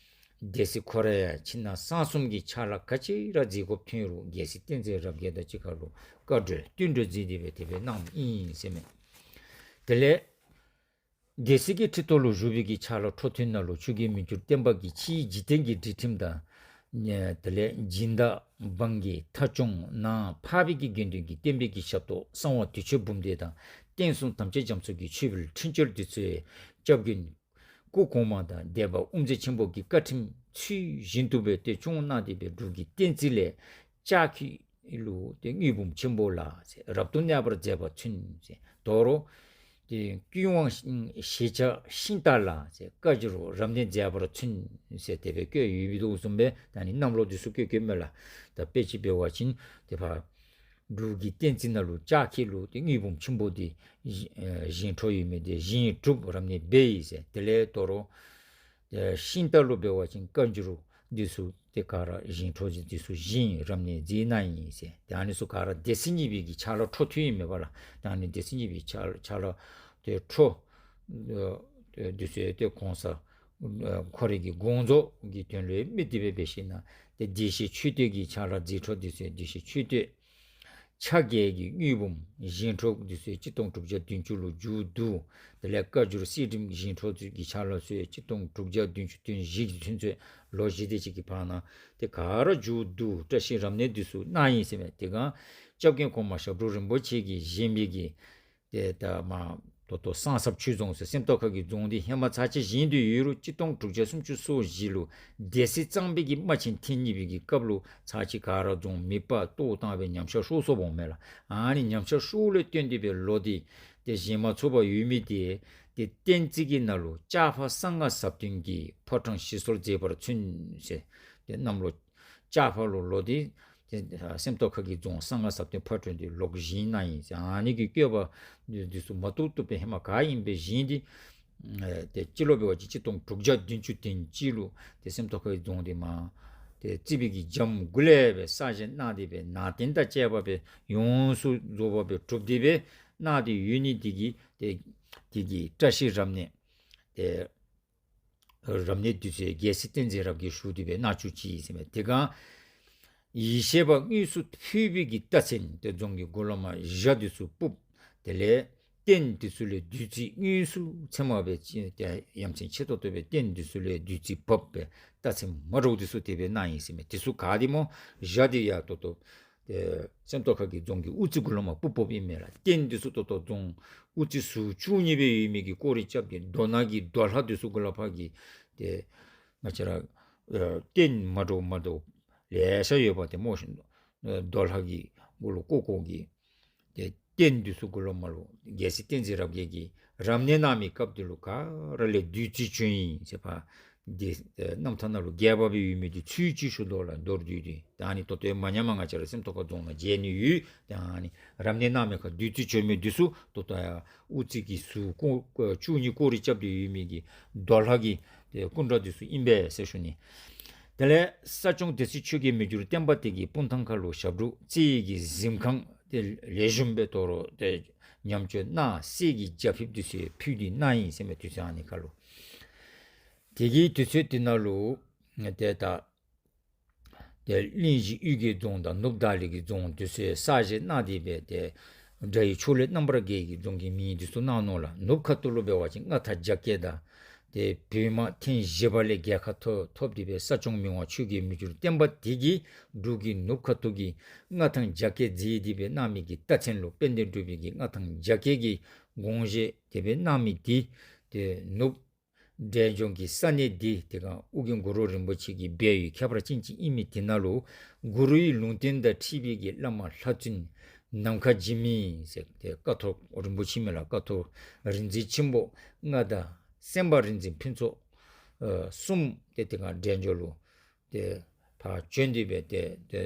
སྡེ་སྲིད་ཁོ་ར་ཡང་ཕྱི་ནང་གསང་གསུམ་གྱི་ཕྱག་ལཱ་ག་ཅི་ར་མཛད་དགོཔ་ཐོན་རུང་རྒྱལ་སྲས་བསྟན་འཛིན་རབ་རྒྱས་དང་གཅིག་ཁར་ལུ་བཀའ་གྲོས་བསྟུན་གྲོས་མཛད་དེ་སྦེ་དེ་སྦེ་གནངམ་ཨིན་ཟེར་མས། དེ་ལས་སྡེ་སྲིད་ཀྱི་ཁྲི་ཐོག་ལུ་བཞུགས་པའི་གི་ཕྱག་ལཱ་འཕྲོ་མཐུད་ནང་ལུ་ཆོས་རྒྱལ་མི་འགྱུར་བརྟན་པ་གིས་ཕྱིའི་འཇིག་རྟེན་གྱི་སྒྲིག་ཁྲིམས་དང་དེ་ལས་སྦྱིན་བདག་འབངས་ཀྱི་ཐ་སྐྱོང་ནང་ཕར་པའི་གི་དགེ་འདུན་གྱི་བསྟན་པའི་གི་ཞབས་ཏོག་གསང་བ་དུས་མཆོད་འབུམ་སྡེ་དང་བསྟན་སྲུང་དམ་ཅན་རྒྱ་མཚོ་གི་ཆོས་འཕེལ་འཕྲིན་བཅོལ་འདི་ཚུ་སྐྱབས་མགོན་སྐུ་གོང་མ་དང་སྡེ་པ་དབུ་མཛད་ཆེན་པོ་གི་བཀའ་ཁྲིམས་ཚུལ་བཞིན་དུ་སྦེ་ཏེ་སྐྱོང་གནང་སྟེ་སྦེ་འབྲུག་གི་བསྟན་རྩིས་ལས་ལྕགས་ཁྱི་ལུ་ཏེ་དངུལ་འབུམ་ཆེན་པོ་ལ་ཟེར་རབ་ཏུ་གནས་པར་མཛད་པ་ཚུན་ཟེར་དོ་རུང་ཏེ་ཀུན་དབང་ཤེས་བྱ་ཤིང་རྟ་ལ་ཟེར་བཀའ་འགྱུར་རབ་གནས་མཛད་པ་ཚུན་ཟེར་དེ་སྦེ་བཀོད་ཡོད་པའི་དོ་བཟུམ་སྦེ་ད་ནི་གནམ་ལོ་འདི་ཚུ་བཀོད་བཀོདཔ་མས་ལགས། ད་དཔེ་ཅིག་འབད་བ་ཅིན་ཏེ་ཕར་འབྲུག་གི་བསྟན་རྩིས་ནང་ལུ་ལྕགས་ཁྱི་ལུ་ཏེ་དངུལ་འབུམ་ཆེན་པོ་འདི་བཞེངས་ཨེ་བཞེངས་འཕྲོ་ཡོད་མི་འདི་བཞེངས་གྲུབ་རབ་གནས་སྦས་ཡི་ཟེར། དེ་ལས་དོ་རུང་ཨེ་ཤིང་རྟ་ལུ་འབད་བ་ཅིན་བཀའ་འགྱུར་འདི་ཚུ་ཏེ་ག་ར་བཞེངས་འཕྲོ་འདི་ཚུ་བཞེངས་རབ་གནས་མཛད་གནང་ཡི་ཟེར། ཏེ་ཨ་ནི་ཚུ་ག་ར་སྡེ་སྲིད་གཉིས་པའི་གི་ཕྱག་ལཱ་འཕྲོ་མཐུད་ཨིན་མས་པ་ལགས། ཏེ་ཨ་ནི་སྡེ་སྲིད་གཉིས་པའི་ཕྱག་ཕྱག་ལཱ་ཏེ་འཕྲོ་ཨེ་འདི་ཚུ་ཏེ་གོང་ས་ཨེ་ཁོ་རའི་གི་དགོངས་རྫོགས་ཀྱི་དོན་ལུ་དམིགས་ཏེ་སྦེ་འབད་ཞིན་ན་ཏེ་བདེ་གཤེགས་མཆོད་རྟེན་གྱི་ཕྱག་ལཱ་མཛད་འཕྲོ་འདི་ཚུ་བདེ་གཤེགས་མཆོད་རྟེན་ཕྱག་རྒྱའི་གི་དངུལ་འབུམ་བཞེངས་འཕྲོ་འདི་ཚུ་གཅིག་སྟོང་དྲུག་བརྒྱ་བདུན་ཅུ་ལུ་མཇུག་བསྡུ། དེ་ལས་བཀའ་འགྱུར་གསེར་བྲིས་བཞེངས་འཕྲོ་འདི་གི་ཕྱག་ལཱ་ཚུ་གཅིག་སྟོང་དྲུག་བརྒྱ་བདུན་ཅུ་དོན་བཞི་གི་ཚུན་ཚོད་ལོ་བཞི་དེ་ཅིག་གི་བར་ན་ཏེ་ག་ར་མཇུག་བསྡུ། བཀྲ་ཤིས་རབ་གནས་འདི་ཚུ་གནང་ཡི་ཟེར་མས། དེ་སྒང་སྐྱབས་མགོན་གོང་མ་ཞབས་དྲུང་རིན་པོ་ཆེ་གིས་བཞེངས་པའི་གི་ཏེ་ད་མ་ད་ལྟོ་གསང་སྲབ་ཆོས་རྫོང་ཟེར་སེམས་རྟོགས་ཁ་གི་རྫོང་འདི་ཧེ་མ་ཚར་གཅིག་བཞེངས་ཏེ་ཡོད་རུང་གཅིག་སྟོང་དྲུག་བརྒྱ་སུམ་ཅུ་སོ་བཞི་ལུ་སྡེ་སྲིད་གཙང་པའི་གི་དམག་ཆེན་ཐེངས་གཉིས་པའི་གི་སྐབས་ལུ་ཚར་གཅིག་ག་ར་རྫོང་མེ་སྤར་གཏོར་བཏང་སྦེ་ཉམས་ཆག་ཤོར་སོངམ་མས་ལགས། ཨ་ནི་ཉམས་ཆག་ཤོར་ལས་བརྟེན་ཏེ་སྦེ་ལོ་འདི་ཏེ་བཞེངས་མ་ཚུགས་པར་ཡོད་མི་འདི་ ཏེ་བསྟན་རྩིས་ཀྱི་ནང་ལུ་ལྕགས་ཕག་གསང་སྔགས་ཟབ་དོན་གྱི་ཕོ་བྲང་ཞིག་གསོར་མཛད་པར་མཚོན་ཟེར། ཏེ་གནམ་ལོ་ལྕགས་ཕག་ལུ་ལོ་འདི་ཏེ་སེམས་རྟོགས་ཁ་གི་རྫོང་གསང་སྔགས་ཟབ་དོན་ཕོ་བྲང་འདི་ལོག་བཞེངས་གནང་ཡི་ཟེར། ཨ་ནི་གི་བཀོད་པ་འདི་ཚུ་མ་བཏུབ་བཏུབ་སྦེ་ཧེ་མ་ག་ཨིནམ་སྦེ་བཞེངས་ཏེ་ཨེ་ཏེ་སྤྱི་ལོ་འབད་བ་ཅིན་གཅིག་སྟོང་དྲུག་བརྒྱ་བདུན་ཅུ་དོན་གཅིག་ལུ་ཏེ་སེམས་རྟོགས་ཁ་གི་རྫོང་འདི་མ་ཏེ་རྩིག་པའི་གི་འགྱམ་གུ་ལས་སྦེ་གསར་བཞེངས་གནང་སྟེ་སྦེ་ནང་རྟེན་དང་བཅས་པ་སྦེ་ཡོངས་སུ་རྫོགས་པ་སྦེ་གྲུབ་སྟེ་སྦེ་གནང་སྟེ་ཡོད་ནི་འདི་གིས་ཏེ་དེ་གི་བཀྲ་ཤིས་རབ་གནས་ཏེ་རབ་གནས་འདི་ཚུ་རྒྱལ་སྲས་བསྟན་འཛིན་རབ་རྒྱས་ཞུ་སྟེ་སྦེ་གནང་བཅུག་ཅི་ཟེར་མས། དེ་སྒང་ཡེ་ཤེས་པ་དངོས་སུ་ཕེབས་པའི་གི་རྟགས་མཚན་ཏེ་རྫོང་གི་སྒོ་ལས་མར་གཞའ་འདི་ཚུ་སྤུབས། དེ་ལས་རྟེན་འདི་ཚུ་ལས་བདུད་རྩི་དངོས་སུ་ཚད་མ་སྦེ་ཅིག་ཏེ་ཡ་མཚན་ཆེ་ཏོག་ཏོ་སྦེ་རྟེན་འདི་ཚུ་ལས་བདུད་རྩི་བབས་སྦེ་རྟགས་མཚན་མ་འདྲཝ་འདི་ཚུ་དེ་སྦེ་གནང་ཡི་ཟེར་མས། འདི་ཚུ་ག་འདི་སྨོ་གཞའ་འདི་ཡར་ཏོག་ཏོ་ཏེ་སེམས་རྟོགས་ཁ་གི་རྫོང་གི་དབུ་རྩེ་གུ་ལས་མར་སྤུབས་སྤུབསཔ་ཨིན་མས་ལགས། རྟེན་འདི་ཚུ་ཏོག་ཏོ་རྫོང་དབུ་རྩེ་ཟུར་བཅུ་གཉིས་སྦེ་ཡོད་མི་གི་སྐོར་ར་རྐྱབ་སྟེ་རྡོ་ནག་གི་རྡོ་ལྷ་འདི་ཚུ་གུ་ལས་ཕར་གྱི་ཏེ་ང་བཅས་ར་ཨེ་རྟེན་མ་འདྲཝ་མ་འདྲཝ་ལེ་ཤ་ཡོདཔ་ཏེ་སྨོ་ཤིག། ཨེ་རྡོ་ལྷ་གི་གུ་ལུ་ཀོ་ཀོ་གི་ཏེ་རྟེན་འདི་ཚུ་གུ་ལས་མར་ལུ་རྒྱལ་སྲས་བསྟན་འཛིན་རབ་རྒྱས་ཀྱིས་རབ་གནས་གནང་མི་སྐབས་འདི་ལུ་ག་ར་ལས་བདུད་རྩི་བྱོན་ཡི་ཟེར་ཕར་འདི་ཨེ་རྣམ་ཐར་ནང་ལུ་རྒྱས་པ་སྦེ་ཡོད་མི་འདི་ཚུ་ཅིག་ཞུ་དོ་ལགས། མདོར་བསྡུས་ཏེ་ད་ཨ་ནི་ཏོག་ཏོ་མ་ཉམས་པར་ང་བཅས་ར་སེམས་རྟོགས་ཁ་རྫོང་ནང་མཇལ་ནི་ཡོད། ད་ཨ་ནི་རབ་གནས་གནང་མི་ཁར་བདུད་རྩི་བྱོན་མི་འདི་ཚུ་ཏོག་ཏོ་ཡར་དབུ་རྩེ་གི་ཟུར་ཀོ་ཨེ་བཅུ་གཉིས་སྐོར་ར་རྐྱབ་སྟེ་ཡོད་མི་གི་རྡོ་ལྷ་གི་ཏེ་སྐུ་འདྲ་འདི་ཚུ་ཨིན་པས་ཟེར་ཞུ་ནི། དེ་ལས་ས་སྐྱོང་སྡེ་སྲིད་ཆོས་རྒྱལ་མི་འགྱུར་བརྟན་པ་དེ་གི་སྤུངས་ཐང་ཁ་ལུ་ཞབས་དྲུང་རྩེ་གི་གཟིམ་ཁང་ཏེ་ལེགས་ཤོམ་སྦེ་དོ་རུང་ཏེ་ཉམས་བཅོས་གནང་། གསེར་གྱི་རྒྱ་ཕིབས་འདི་ཚུ་ཕུལ་ཏེ་གནང་ཡི་ཟེར་མས། དུས་ཚོད་ཨ་ནི་ཁ་ལུ། དེ་གི་དུས་ཚོད་འདི་ནང་ལུ་ཏེ་ད་ཏེ་གླིང་བཞི་དབུས་ཀྱི་རྫོང་དང་ནུབ་བརྡ་གླིང་གི་རྫོང་འདི་ཚུ་གསར་བཞེངས་གནང་སྟེ་སྦེ་ཏེ་དགྲ་ཡི་ཕྱོགས་ལས་རྣམ་པར་རྒྱལ་གྱི་རྫོང་གི་མིང་འདི་ཚུ་གནང་ནུག་ལགས། ནུབ་ཁ་ཐུག་ལུ་འབད་བ་ཅིན་མངའ་ཐང་རྒྱ་བསྐྱེད་དང་ཏེ་བོད་དམག་ཐེངས་བཞི་པ་ལས་རྒྱལ་ཁ་ཐོབ་ཐོབ་སྟེ་སྦེ་ས་སྐྱོང་མི་དབང་ཆོས་རྒྱལ་མི་འགྱུར་བརྟན་པ་དེ་གིས་འབྲུག་གི་ནུབ་ཁ་ཐུག་གི་མངའ་ཐང་རྒྱ་བསྐྱེད་མཛད་དེ་སྦེ་གནང་མི་གི་རྟགས་མཚན་ལུ་དཔལ་ལྡན་འབྲུག་པའི་གི་མངའ་ཐང་རྒྱ་བསྐྱེད་ཀྱི་དགོངས་བཞེད་དེ་སྦེ་གནང་མི་འདི་ཏེ་ནུབ་འབྲས་ལྗོངས་ཀྱི་ས་གནས་འདི་དེ་སྒང་ཨོ་རྒྱན་གུ་རུ་རིན་པོ་ཆེ་གི་སྦས་ཡུལ་ཁྱད་པར་ཅན་ཅིག་ཨིན་མི་དེ་ནང་ལུ་གུ་རུའི་ལུང་བསྟན་དང་འཁྲིལ་བའི་གི་བླ་མ་ལྷ་བཙུན་ནམ་མཁའ་འཇིགས་མེད་ཟེར་ཏེ་ཀཿཐོག་རིན་པོ་ཆེ་མས་ལགས། ཀཿཐོག་རིག་འཛིན་ཆེན་པོ་ལྔ་དང་སེམས་དཔའ་རིག་འཛིན་ཕུན་ཚོགས་ཨེ་གསུམ་ཏེ་དེ་སྒང་འབྲས་ལྗོངས་ལུ་ཏེ་ཕར་བྱོན་ཏེ་སྦེ་ཏེ་ཏེ་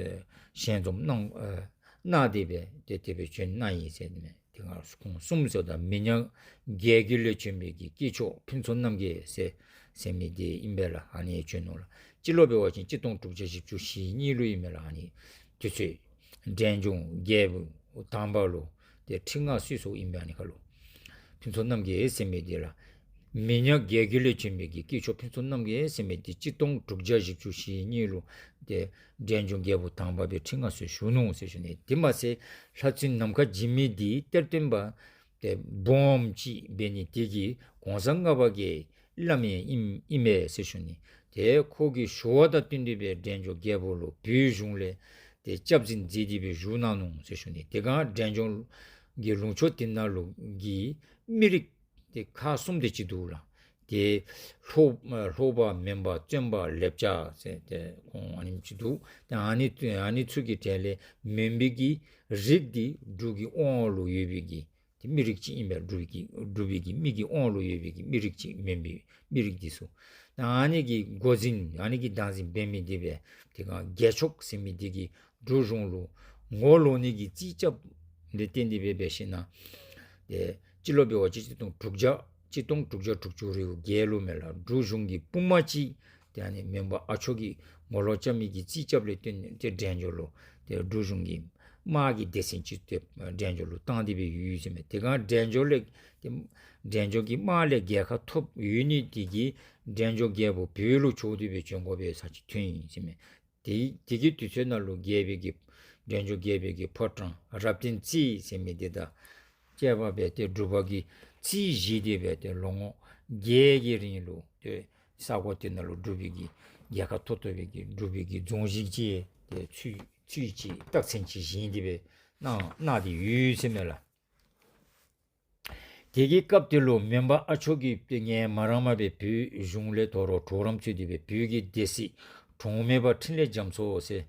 ཞལ་འཛོམས་གནང་ཨེ་གནང་སྟེ་སྦེ་ཏེ་དེ་སྦེ་བྱོན་གནང་ཡི་ཟེར་ནི། དེ་སྒང་ཁོང་གསུམ་ཟེརཝ་ད་མི་ཉག་རྒྱལ་རྒྱུད་ལས་བྱོན་པའི་གི་སྐྱེས་མཆོག་ཕུན་ཚོགས་རྣམ་རྒྱལ་ཟེར་ཟེར་མི་འདི་ཨིན་པས་ལགས། ཨ་ནི་བྱོན་ནུག་ལགས། སྤྱི་ལོ་འབད་བ་ཅིན་གཅིག་སྟོང་དྲུག་བརྒྱ་བཞི་བཅུ་ཞེ་གཉིས་ལུ་ཨིན་མས་ལགས། ཨ་ནི་དུས་ཚོད་འབྲས་ལྗོངས་རྒྱལ་པོ་དང་པ་ལུ་ཏེ་ཁྲི་མངའ་གསོལ་སོངམ་ཨིན་པས། ཨ་ནི་ཁ་ལུ་ཕུན་ཚོགས་རྣམ་རྒྱལ་ཟེར་མི་འདི་ལགས། མི་ཉག་རྒྱལ་རྒྱུད་ལས་བྱོན་པའི་གི་སྐྱེས་མཆོག་ཕུན་ཚོགས་རྣམ་རྒྱལ་ཟེར་མི་འདི་གཅིག་སྟོང་དྲུག་བརྒྱ་བཞི་བཅུ་ཞེ་གཉིས་ལུ་ཏེ་འབྲས་ལྗོངས་རྒྱལ་པོ་དང་པ་སྦེ་ཁྲི་མངའ་གསོལ་བཞུགས་ནུག་ཟེར་ཞུ་ནི། དེ་མ་ཚད་ལྷ་བཙུན་ནམ་མཁའ་འཇིགས་མེད་འདི་གཏེར་སྟོན་པ་ཏེ་སྦོམ་ཅིག་འབད་ནི་དེ་གིས་གོང་ས་ལྔ་པ་གི་བླ་མ་ཨིན་ཨིན་མས་ཟེར་ཞུ་ནི། ཏེ་ཁོ་གི་ཞུ་བ་དང་བསྟུན་ཏེ་སྦེ་འབྲས་ལྗོངས་རྒྱལ་པོ་ལུ་བོད་གཞུང་ལས་ཏེ་སྐྱབས་འཛིན་མཛད་དེ་སྦེ་བཞུགས་གནང་ནུག་ཟེར་ཞུ་ནི། དེ་སྒང་འབྲས་ལྗོངས་ཀྱི་ལུང་ཕྱོགས་དེ་ནང་ལུ་གི་མི་རིགས་ཏེ་ཁག་གསུམ་དེ་ཅིག་འདུག་ལགས། ཏེ་ལྷོ་ལྷོ་པ་མོན་པ་བཙོན་པ་ལེབ་ཅ་ཟེར་ཏེ་ཁོང་ཨ་ནེམ་ཅིག་འདུག། ཏེ་ཨ་ནི་ཨ་ནི་ཚུ་གི་གྲས་ལས་མོན་པའི་གི་རིགས་འདི་འབྲུག་གི་དབང་ལུ་ཡོད་པའི་གི་ཏེ་མི་རིགས་ཅིག་ཨིན་པས། འབྲུག་གི་འབྲུག་པའི་གི་མི་གི་དབང་ལུ་ཡོད་པའི་གི་མི་རིགས་ཅིག་མོན་པའི་མི་རིགས་འདི་ཚུ། ཏེ་ཨ་ནི་གི་འགོ་འཛིན་ཨ་ནི་གི་བདག་འཛིན་འབད་མི་འདི་སྦེ་དེ་སྒང་རྒྱལ་མཆོག་ཟེར་མི་འདི་གིས་འབྲུག་གཞུང་ལུ་ངོ་ལོག་ནི་གི་རྩིས་རྐྱབ་ལས་བརྟེན་ཏེ་སྦེ་འབད་ཞིན་ན་ཏེ་སྤྱི་ལོ་འབད་བ་ཅིན་གཅིག་སྟོང་དྲུག་བརྒྱ་གཅིག་སྟོང་དྲུག་བརྒྱ་དྲུག་ཅུ་རེ་བརྒྱད་ལུ་མས་ལགས། འབྲུག་གཞུང་གི་དཔུང་དམག་ཅིག་ཏེ་ཨ་ནི་མོན་པ་ཨ་མཆོག་གིས་ངོ་ལོག་རྐྱབ་མི་གི་རྩིས་རྐྱབ་ལས་བརྟེན་ཏེ་འབྲས་ལྗོངས་ལུ་ཏེ་འབྲུག་གཞུང་གི་དམག་གི་སྡེ་ཚན་ཅིག་ཏེ་འབྲས་ལྗོངས་ལུ་བཏང་སྟེ་སྦེ་ཡོད་ཟེར་མས། དེ་སྒང་འབྲས་ལྗོངས་ལས་ཏེ་འབྲས་ལྗོངས་ཀྱི་དམག་ལས་རྒྱལ་ཁ་ཐོབ་ཡོད་ནི་དེ་གིས་འབྲས་ལྗོངས་རྒྱལ་པོ་བོད་ལུ་བྱོག་སྟེ་སྦེ་བྱོན་དགོ་པའི་ས་ཅིག་ཐོན་ཡི་ཟེར་མས། དེ་དེ་གི་དུས་ཚོད་ནང་ལུ་རྒྱལ་པོའི་གི་འབྲས་ལྗོངས་རྒྱལ་པོའི་གི་ཕོ་བྲང་རབ་བརྟན་རྩེ་ཟེར་མི་འདི་དང་བཅས་པ་སྦེ་ཏེ་འབྲུག་པ་གིས་རྩིས་བཞེས་ཏེ་སྦེ་ཏེ་ལོ་ངོ་བརྒྱད་ཀྱི་རིང་ལུ་ཏེ་ས་གོ་དེ་ནང་ལུ་འབྲུག་པའི་གི་རྒྱལ་ཁ་ཐོབ་ཐོབ་པའི་གི་འབྲུག་པའི་གི་རྫོང་གཞི་ཅིག་ཏེ་ཚུལ་ཚུལ་ཅིག་རྟགས་མཚན་ཅིག་བཞེངས་ཏེ་སྦེ་གནང་གནང་སྟེ་ཡོད་ཟེར་མས་ལགས། དེ་གི་སྐབས་དེ་ལུ་མོན་པ་ཨ་མཆོག་གིས་ཏེ་ངལ་མ་རངསམ་སྦེ་བོད་གཞུང་ལས་དོ་རུང་གྲོགས་རམ་འཚོལ་ཏེ་སྦེ་བོད་ཀྱི་སྡེ་སྲིད་གྲོགས་མེད་པ་འཕྲིན་ལས་རྒྱ་མཚོ་ཟེར་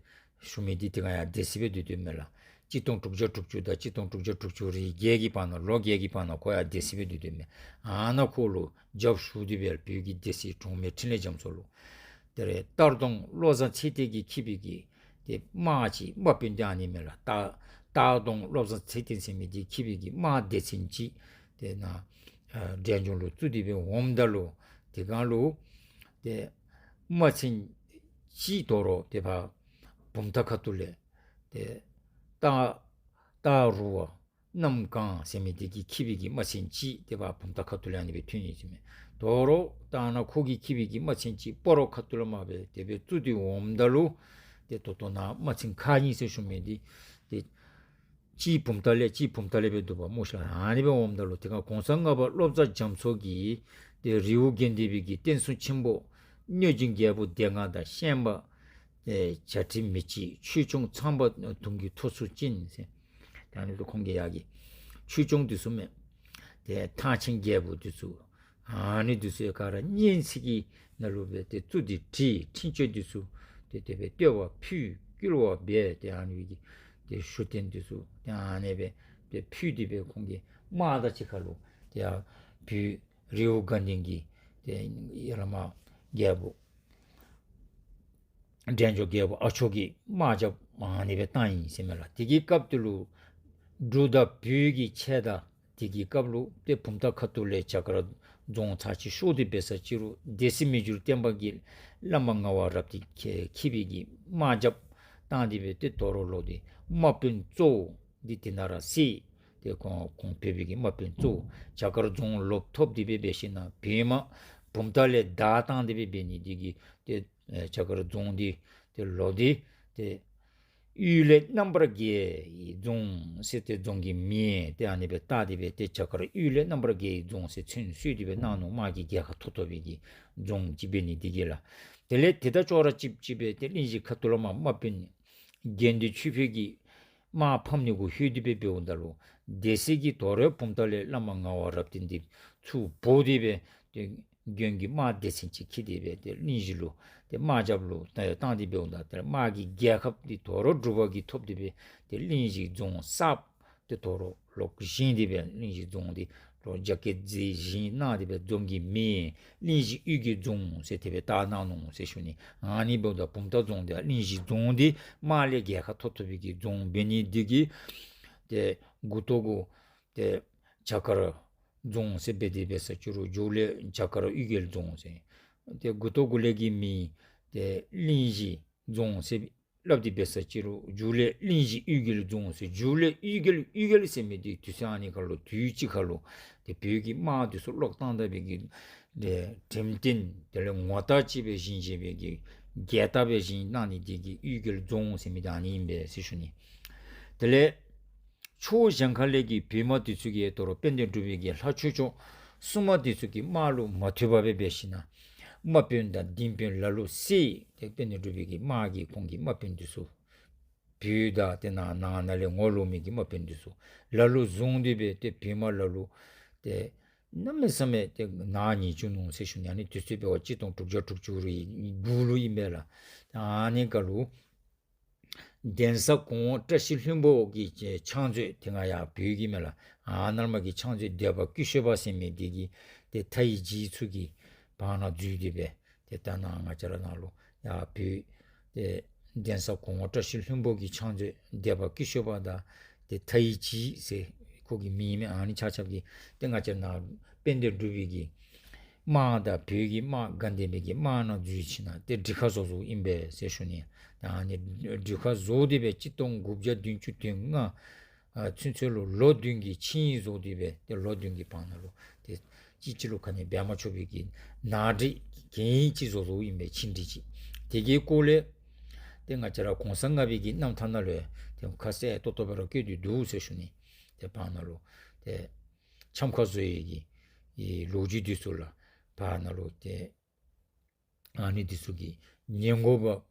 ཞུ་མི་འདི་དེ་སྒང་ཡང་སྡེ་སྲིད་སྦེ་སྡོད་དོ་མས་ལགས། གཅིག་སྟོང་དྲུག་བརྒྱ་དྲུག་ཅུ་དང་གཅིག་སྟོང་དྲུག་བརྒྱ་དྲུག་ཅུ་རེ་བརྒྱད་ཀྱི་བར་ན་ལོ་བརྒྱད་ཀྱི་བར་ན་ཁོ་ཡང་སྡེ་སྲིད་སྦེ་སྡོད་དོ་མས། ཨ་ནཱ་ཁོ་ལུ་རྒྱབ་ཞུ་སྟེ་སྦེ་བོད་ཀྱི་སྡེ་སྲིད་གྲོང་མི་འཕྲིན་ལས་རྒྱ་མཚོ་ལུ། དེ་རེ་སྟག་གདོང་བློ་བཟང་ཚེ་བརྟན་གྱིས་འཁྲིད་པའི་གི་ཏེ་དམག་ཅིག་དམག་དཔོན་འདི་ཨ་ནི་མས་ལགས། སྟག་སྟག་གདོང་བློ་བཟང་ཚེ་བརྟན་ཟེར་མི་འདི་འཁྲིད་པའི་གི་དམག་སྡེ་ཚན་ཅིག་ཏེ་ནཱ་ཨ་འབྲས་ལྗོངས་ལུ་བཙུགས་ཏེ་སྦེ་འོངམ་ད་ལུ་དེ་སྒང་ལུ་ཏེ་དམག་ཆེན་ཅིག་དོ་རུང་ཏེ་ཕར་བུམ་ཐང་ཁ་ཐུག་ལས་ཏེ་སྟག་སྟག་རུ་བ་གནམ་གང་ཟེར་མི་འདི་གིས་འཁྲིད་པའི་གི་དམག་ཆེན་ཅིག་ཏེ་ཕར་བུམ་ཐང་ཁ་ཐུག་ལས་ཨ་ནི་སྦེ་ཐོན་ཡི་ཟེར་མས། དོ་རུང་ད་ནཱ་ཁོ་གིས་འཁྲིད་པའི་གི་དམག་ཆེན་ཅིག་སྤ་རོ་ཁ་ཐུག་ལས་མར་སྦེ་དེ་སྦེ་བཙུགས་ཏེ་འོངམ་ད་ལུ་ཏེ་ད་ལྟོ་ནཱ་དམག་ཆེན་ཁག་གཉིས་ཟེར་ཞུ་མི་འདི་ཏེ་གཅིག་བུམ་ཐང་ལས་གཅིག་བུམ་ཐང་ལས་སྦེ་འདུག་པ་སྨོ་ཤ། ཨ་ནི་སྦེ་འོངམ་ད་ལུ་དེ་སྒང་གོང་ས་ལྔ་པ་བློ་བཟང་རྒྱ་མཚོ་གིས་ཏེ་རི་བོ་དགེ་ལྡན་པའི་གི་བསྟན་སྲུང་ཆེན་པོ་གནོད་སྦྱིན་རྒྱལ་པོ་སྡེ་ལྔ་དང་ཤན་པ་ཨེ་བྱ་ཁྲི་མི་གཅིག་ཆོས་སྐྱོང་ཚངས་པ་དུང་གི་ཐོར་ཚུགས་ཅན་ཟེར། ད་ཨ་ནི་ཚུ་ཁོང་གི་ཡ་གི་ཆོས་སྐྱོང་འདི་ཚུ་མས། ཏེ་ཐང་ཆེན་རྒྱལ་པོ་འདི་ཚུ་ཨ་ནི་འདི་ཚུ་ཡང་ག་ར་སྙན་ཚིག་གི་ནང་ལུ་སྦེ་ཏེ་བཙུགས་ཏེ་བྲིས། འཕྲིན་བཅོལ་འདི་ཚུ་ཏེ་དེ་སྦེ་བསྟོད་པ་ཕུལ་བསྐུལ་བ་འབད། ཏེ་ཨ་ནི་གི་ཏེ་ཞུ་རྟེན་འདི་ཚུ་ཏེ་ཨ་ནི་སྦེ་ཏེ་ཕུལ་ཏེ་སྦེ་ཁོང་གི་དམག་དང་གཅིག་ཁར་ལུ་ཏེ་ཡར་བོད་རི་བོ་དགའ་ལྡན་གྱི་ཏེ་ཡར་ལས་མར་རྒྱལ་པོ་འབྲས་ལྗོངས་རྒྱལ་པོ་ཨ་མཆོག་གིས་དམག་རྒྱབ་ཨ་ནི་སྦེ་བཏང་ཡི་ཟེར་མས་ལགས། དེ་གི་སྐབས་དེ་ལུ་འབྲུག་དང་བོད་ཀྱི་ཆད་དང་དེ་གི་སྐབས་ལུ་ཏེ་བུམ་ཐང་ཁ་ཐུག་ལས་བྱ་དཀར་རྫོང་ཚར་གཅིག་ཤོར་ཏེ་འབད་ས་ཅི་རུང་སྡེ་སྲིད་མི་འགྱུར་བརྟན་པ་གིས་བླ་མ་ངག་དབང་རབ་བརྟན་འཁྱིད་པའི་གི་དམག་རྒྱབ་བཏང་སྟེ་སྦེ་ཏེ་དོ་རུང་ལོག་སྟེ་དམག་དཔོན་གཙོ་བོ་འདི་དེ་ནང་ར་བསད། ཏེ་ཁོང་ཁོང་བོད་པའི་གི་དམག་དཔོན་གཙོ་བོ་བྱ་དཀར་རྫོང་ལོག་ཐོབ་སྟེ་སྦེ་འབད་ཞིན་ན་བོད་དམག་བུམ་ཐང་ལས་བདའ་བཏང་སྟེ་སྦེ་འབད་ནི་འདི་གིས་ཏེ་ཨེ་བྱ་དཀར་རྫོང་འདི་ཏེ་ལོག་སྟེ་ཏེ་གཡུལ་ལས་རྣམ་པར་རྒྱལ་བའི་རྫོང་ཟེར་ཏེ་རྫོང་གི་མིང་ཏེ་ཨ་ནི་སྦེ་བཏགས་ཏེ་སྦེ་ཏེ་བྱ་དཀར་གཡུལ་ལས་རྣམ་པར་རྒྱལ་བའི་རྫོང་ཟེར་མཚན་གསོལ་ཏེ་སྦེ་གནང་ནུག། དམག་གི་རྒྱལ་ཁ་ཐོབ་ཐོབ་པའི་གི་རྫོང་ཅིག་འབད་ནི་འདི་གིས་ལགས། དེ་ལས་དེ་དང་ཅོག་ར་གཅིག་པ་ཅིག་སྦེ་ཏེ་གླིང་བཞི་ཁ་ཐུག་ལས་མར་དམག་དཔོན་དགེ་འདུན་ཆོས་འཕེལ་གྱིས་དམག་ཕམ་ནི་གུ་ལྷོད་དེ་སྦེ་འབདཝ་ད་ལུ་སྡེ་སྲིད་ཀྱིས་དོ་རུང་བུམ་ཐང་ལས་བླ་མ་ངག་དབང་རབ་བརྟན་འདི་ཚུར་འབོ་སྟེ་སྦེ་ཏེ་དགོན་གྱི་དམག་སྡེ་ཚན་ཅིག་འཁྱིད་དེ་སྦེ་ཏེ་གླིང་བཞི་ལུ་ཏེ་དམག་རྒྱབ་ལུ་བཏང་སྟེ་འབདཝ་ད་ཏེ་དམག་གི་རྒྱལ་ཁ་འདི་དོ་རུང་འབྲུག་པ་གིས་ཐོབ་སྟེ་སྦེ་ཏེ་གླིང་བཞི་རྫོང་གསརཔ་ཏེ་དོ་རུང་ལོག་བཞེངས་ཏེ་སྦེ་གླིང་བཞི་རྫོང་འདི་ལོག་རྒྱ་སྐྱེད་མཛད་བཞེངས་གནང་སྟེ་སྦེ་རྫོང་གི་མིང་གླིང་བཞི་གཡུལ་རྒྱལ་རྫོང་ཟེར་དེ་སྦེ་བཏགས་གནང་ནུག་ཟེར་ཞུ་ནི། ཨ་ནི་འབདཝ་ད་བུམ་ཐང་རྫོང་འདི་གླིང་བཞི་རྫོང་འདི་དམག་ལས་རྒྱལ་ཁ་ཐོབ་ཐོབ་པའི་གི་རྫོང་འབད་ནི་འདི་གིས་ཏེ་མགུ་ཏོ་གུ་ཏེ་བྱ་དཀར་རྫོང་ཟེར་འབད་དེ་འབད་ས་ཅི་རུང་མཇུག་ལས་བྱ་དཀར་གཡུལ་རྒྱལ་རྫོང་ཟེར་ཏེ་མགུ་ཏོ་གུ་ལས་ཀྱི་མིང་ཏེ་གླིང་བཞི་རྫོང་ཟེར་སླབ་སྟེ་འབད་ས་ཅི་རུང་མཇུག་ལས་གླིང་བཞི་གཡུལ་རྒྱལ་རྫོང་ཟེར། མཇུག་ལས་གཡུལ་རྒྱལ་གཡུལ་རྒྱལ་ཟེར་མི་འདི་དུས་ཚོད་ཨ་ནི་ཁར་ལུ་དུས་ཅིག་ཁར་ལུ་ཏེ་བོད་ཀྱི་དམག་འདི་ཚུ་ལོག་བཏང་ད་པའི་གི་ཏེ་དྲན་རྟེན་དེ་ལས་ངོ་རྟགས་ཅིག་སྦེ་བཞེངས་བཞེངས་པའི་གི་རྒྱལ་རྟགས་སྦེ་བཞེངས་གནང་ནི་འདི་གིས་གཡུལ་རྒྱལ་རྫོང་ཟེར་མི་འདི་ཨ་ནི་ཨིན་པས་ཟེར་ཞུ་ནི། དེ་ལས་ཕྱོགས་གཞན་ཁ་ལས་ཀྱི་བོད་དམག་འདི་ཚུ་གིས་དོ་རུང་དཔལ་ལྡན་འབྲུག་པའི་གི་ལྷ་ཆོས་སྐྱོང་སྲུང་མ་འདི་ཚུ་གི་དམག་ལུ་མ་ཐུབ་པར་སྦེ་འབད་ཞིན་ན་དམག་དཔོན་དང་ལྡིང་དཔོན་ལ་ལུ་བསད། ཏེ་དཔལ་ལྡན་འབྲུག་པའི་གི་དམག་གི་ཁོང་གི་དམག་དཔོན་འདི་ཚུ་བོད་དང་ཏེ་ནཱ་ནང་ན་ལས་ངོ་ལོག་མི་གི་དམག་དཔོན་འདི་ཚུ་ལ་ལུ་བཟུང་སྟེ་སྦེ་ཏེ་བོད་དམག་ལ་ལུ་ཏེ་གནམ་མེད་ས་མེད་ཏེ་ནག་ཉེས་བྱུང་ནུག་ཟེར་ཞུ་ནི། ཨ་ནི་དུས་ཚོད་འབད་བ་གཅིག་སྟོང་དྲུག་བརྒྱ་དྲུག་ཅུ་རེ་དགུ་ལུ་ཨིན་པས་ལགས། ཨ་ནི་ཁར་ལུ་གདན་ས་གོང་འོག་བཀྲ་ཤིས་ལྷུན་པོ་གི་ཕྱག་མཛོད་དེ་སྒང་ཡང་བོད་ཀྱི་མས་ལགས། ཨ་ནཱ་མར་གྱི་ཕྱག་མཛོད་སྡེ་པ་ཀུ་ཤོ་པ་ཟེར་མི་འདི་གིས་ཏེ་ཐའི་ཇི་ཚུ་གི་བར་ན་འཛུལ་ཏེ་སྦེ་ཏེ་ད་ནཱ་ང་བཅས་ར་ནཱ་ལུ་ཡར་བོད་ཏེ་གདན་ས་གོང་འོག་བཀྲ་ཤིས་ལྷུན་པོ་གི་ཕྱག་མཛོད་སྡེ་པ་ཀུ་ཤོ་པ་དང་ཏེ་ཐའི་ཇི་ཟེར་ཁོ་གི་མིང་མས། ཨ་ནི་ཆ་ཁྱབ་ཀྱིས་ཏེ་ང་བཅས་ནཱ་དཔལ་ལྡན་འབྲུག་པའི་གི་དམག་དང་བོད་ཀྱི་དམག་དགའ་ལྡན་པའི་གི་དམག་ནང་འཛུལ་ཞིན་ན་ཏེ་འགྲིག་ཁ་བཟོ་བཟོཝ་ཨིན་པས་ཟེར་ཞུ་ནི། ཨ་ནི་འགྲིག་ཁ་བཟོ་སྟེ་སྦེ་གཅིག་སྟོང་དགུ་བརྒྱ་བདུན་ཅུ་དོན་ལྔ་ཨ་ཚུན་ཚོད་ལུ་ལོ་བདུན་གྱི་ཆིངས་ཡིག་བཟོ་སྟེ་སྦེ་ཏེ་ལོ་བདུན་གྱི་བར་ན་ལུ་ཏེ་གཅིག་གཅིག་ལུ་ག་ནི་འབད་མ་ཆོག་པའི་གི་ནང་འགྲིག་གན་ཡིག་ཅིག་བཟོ་བཟོཝ་ཨིན་པས། ཆིངས་འགྲིག་ཅིག། དེ་གི་སྐོར་ལས་ཏེ་ང་བཅས་ར་གོང་ས་ལྔ་པའི་གི་རྣམ་ཐར་ནང་ལུ་ཡང་ཏེ་ཁ་གསལ་ཏོག་ཏོ་སྦེ་ར་བཀོད་དེ་འདུག་ཟེར་ཞུ་ནི། ཏེ་བར་ན་ལུ་ཏེ་འཆམ་ཁ་བཟོ་ཡི་གི་ཨེ་ལོ་རྒྱུས་འདི་ཚུ་ལགས། བར་ན་ལུ་ཏེ་ཨ་ནི་འདི་ཚུ་གི་ཉེན་འགོག་པ་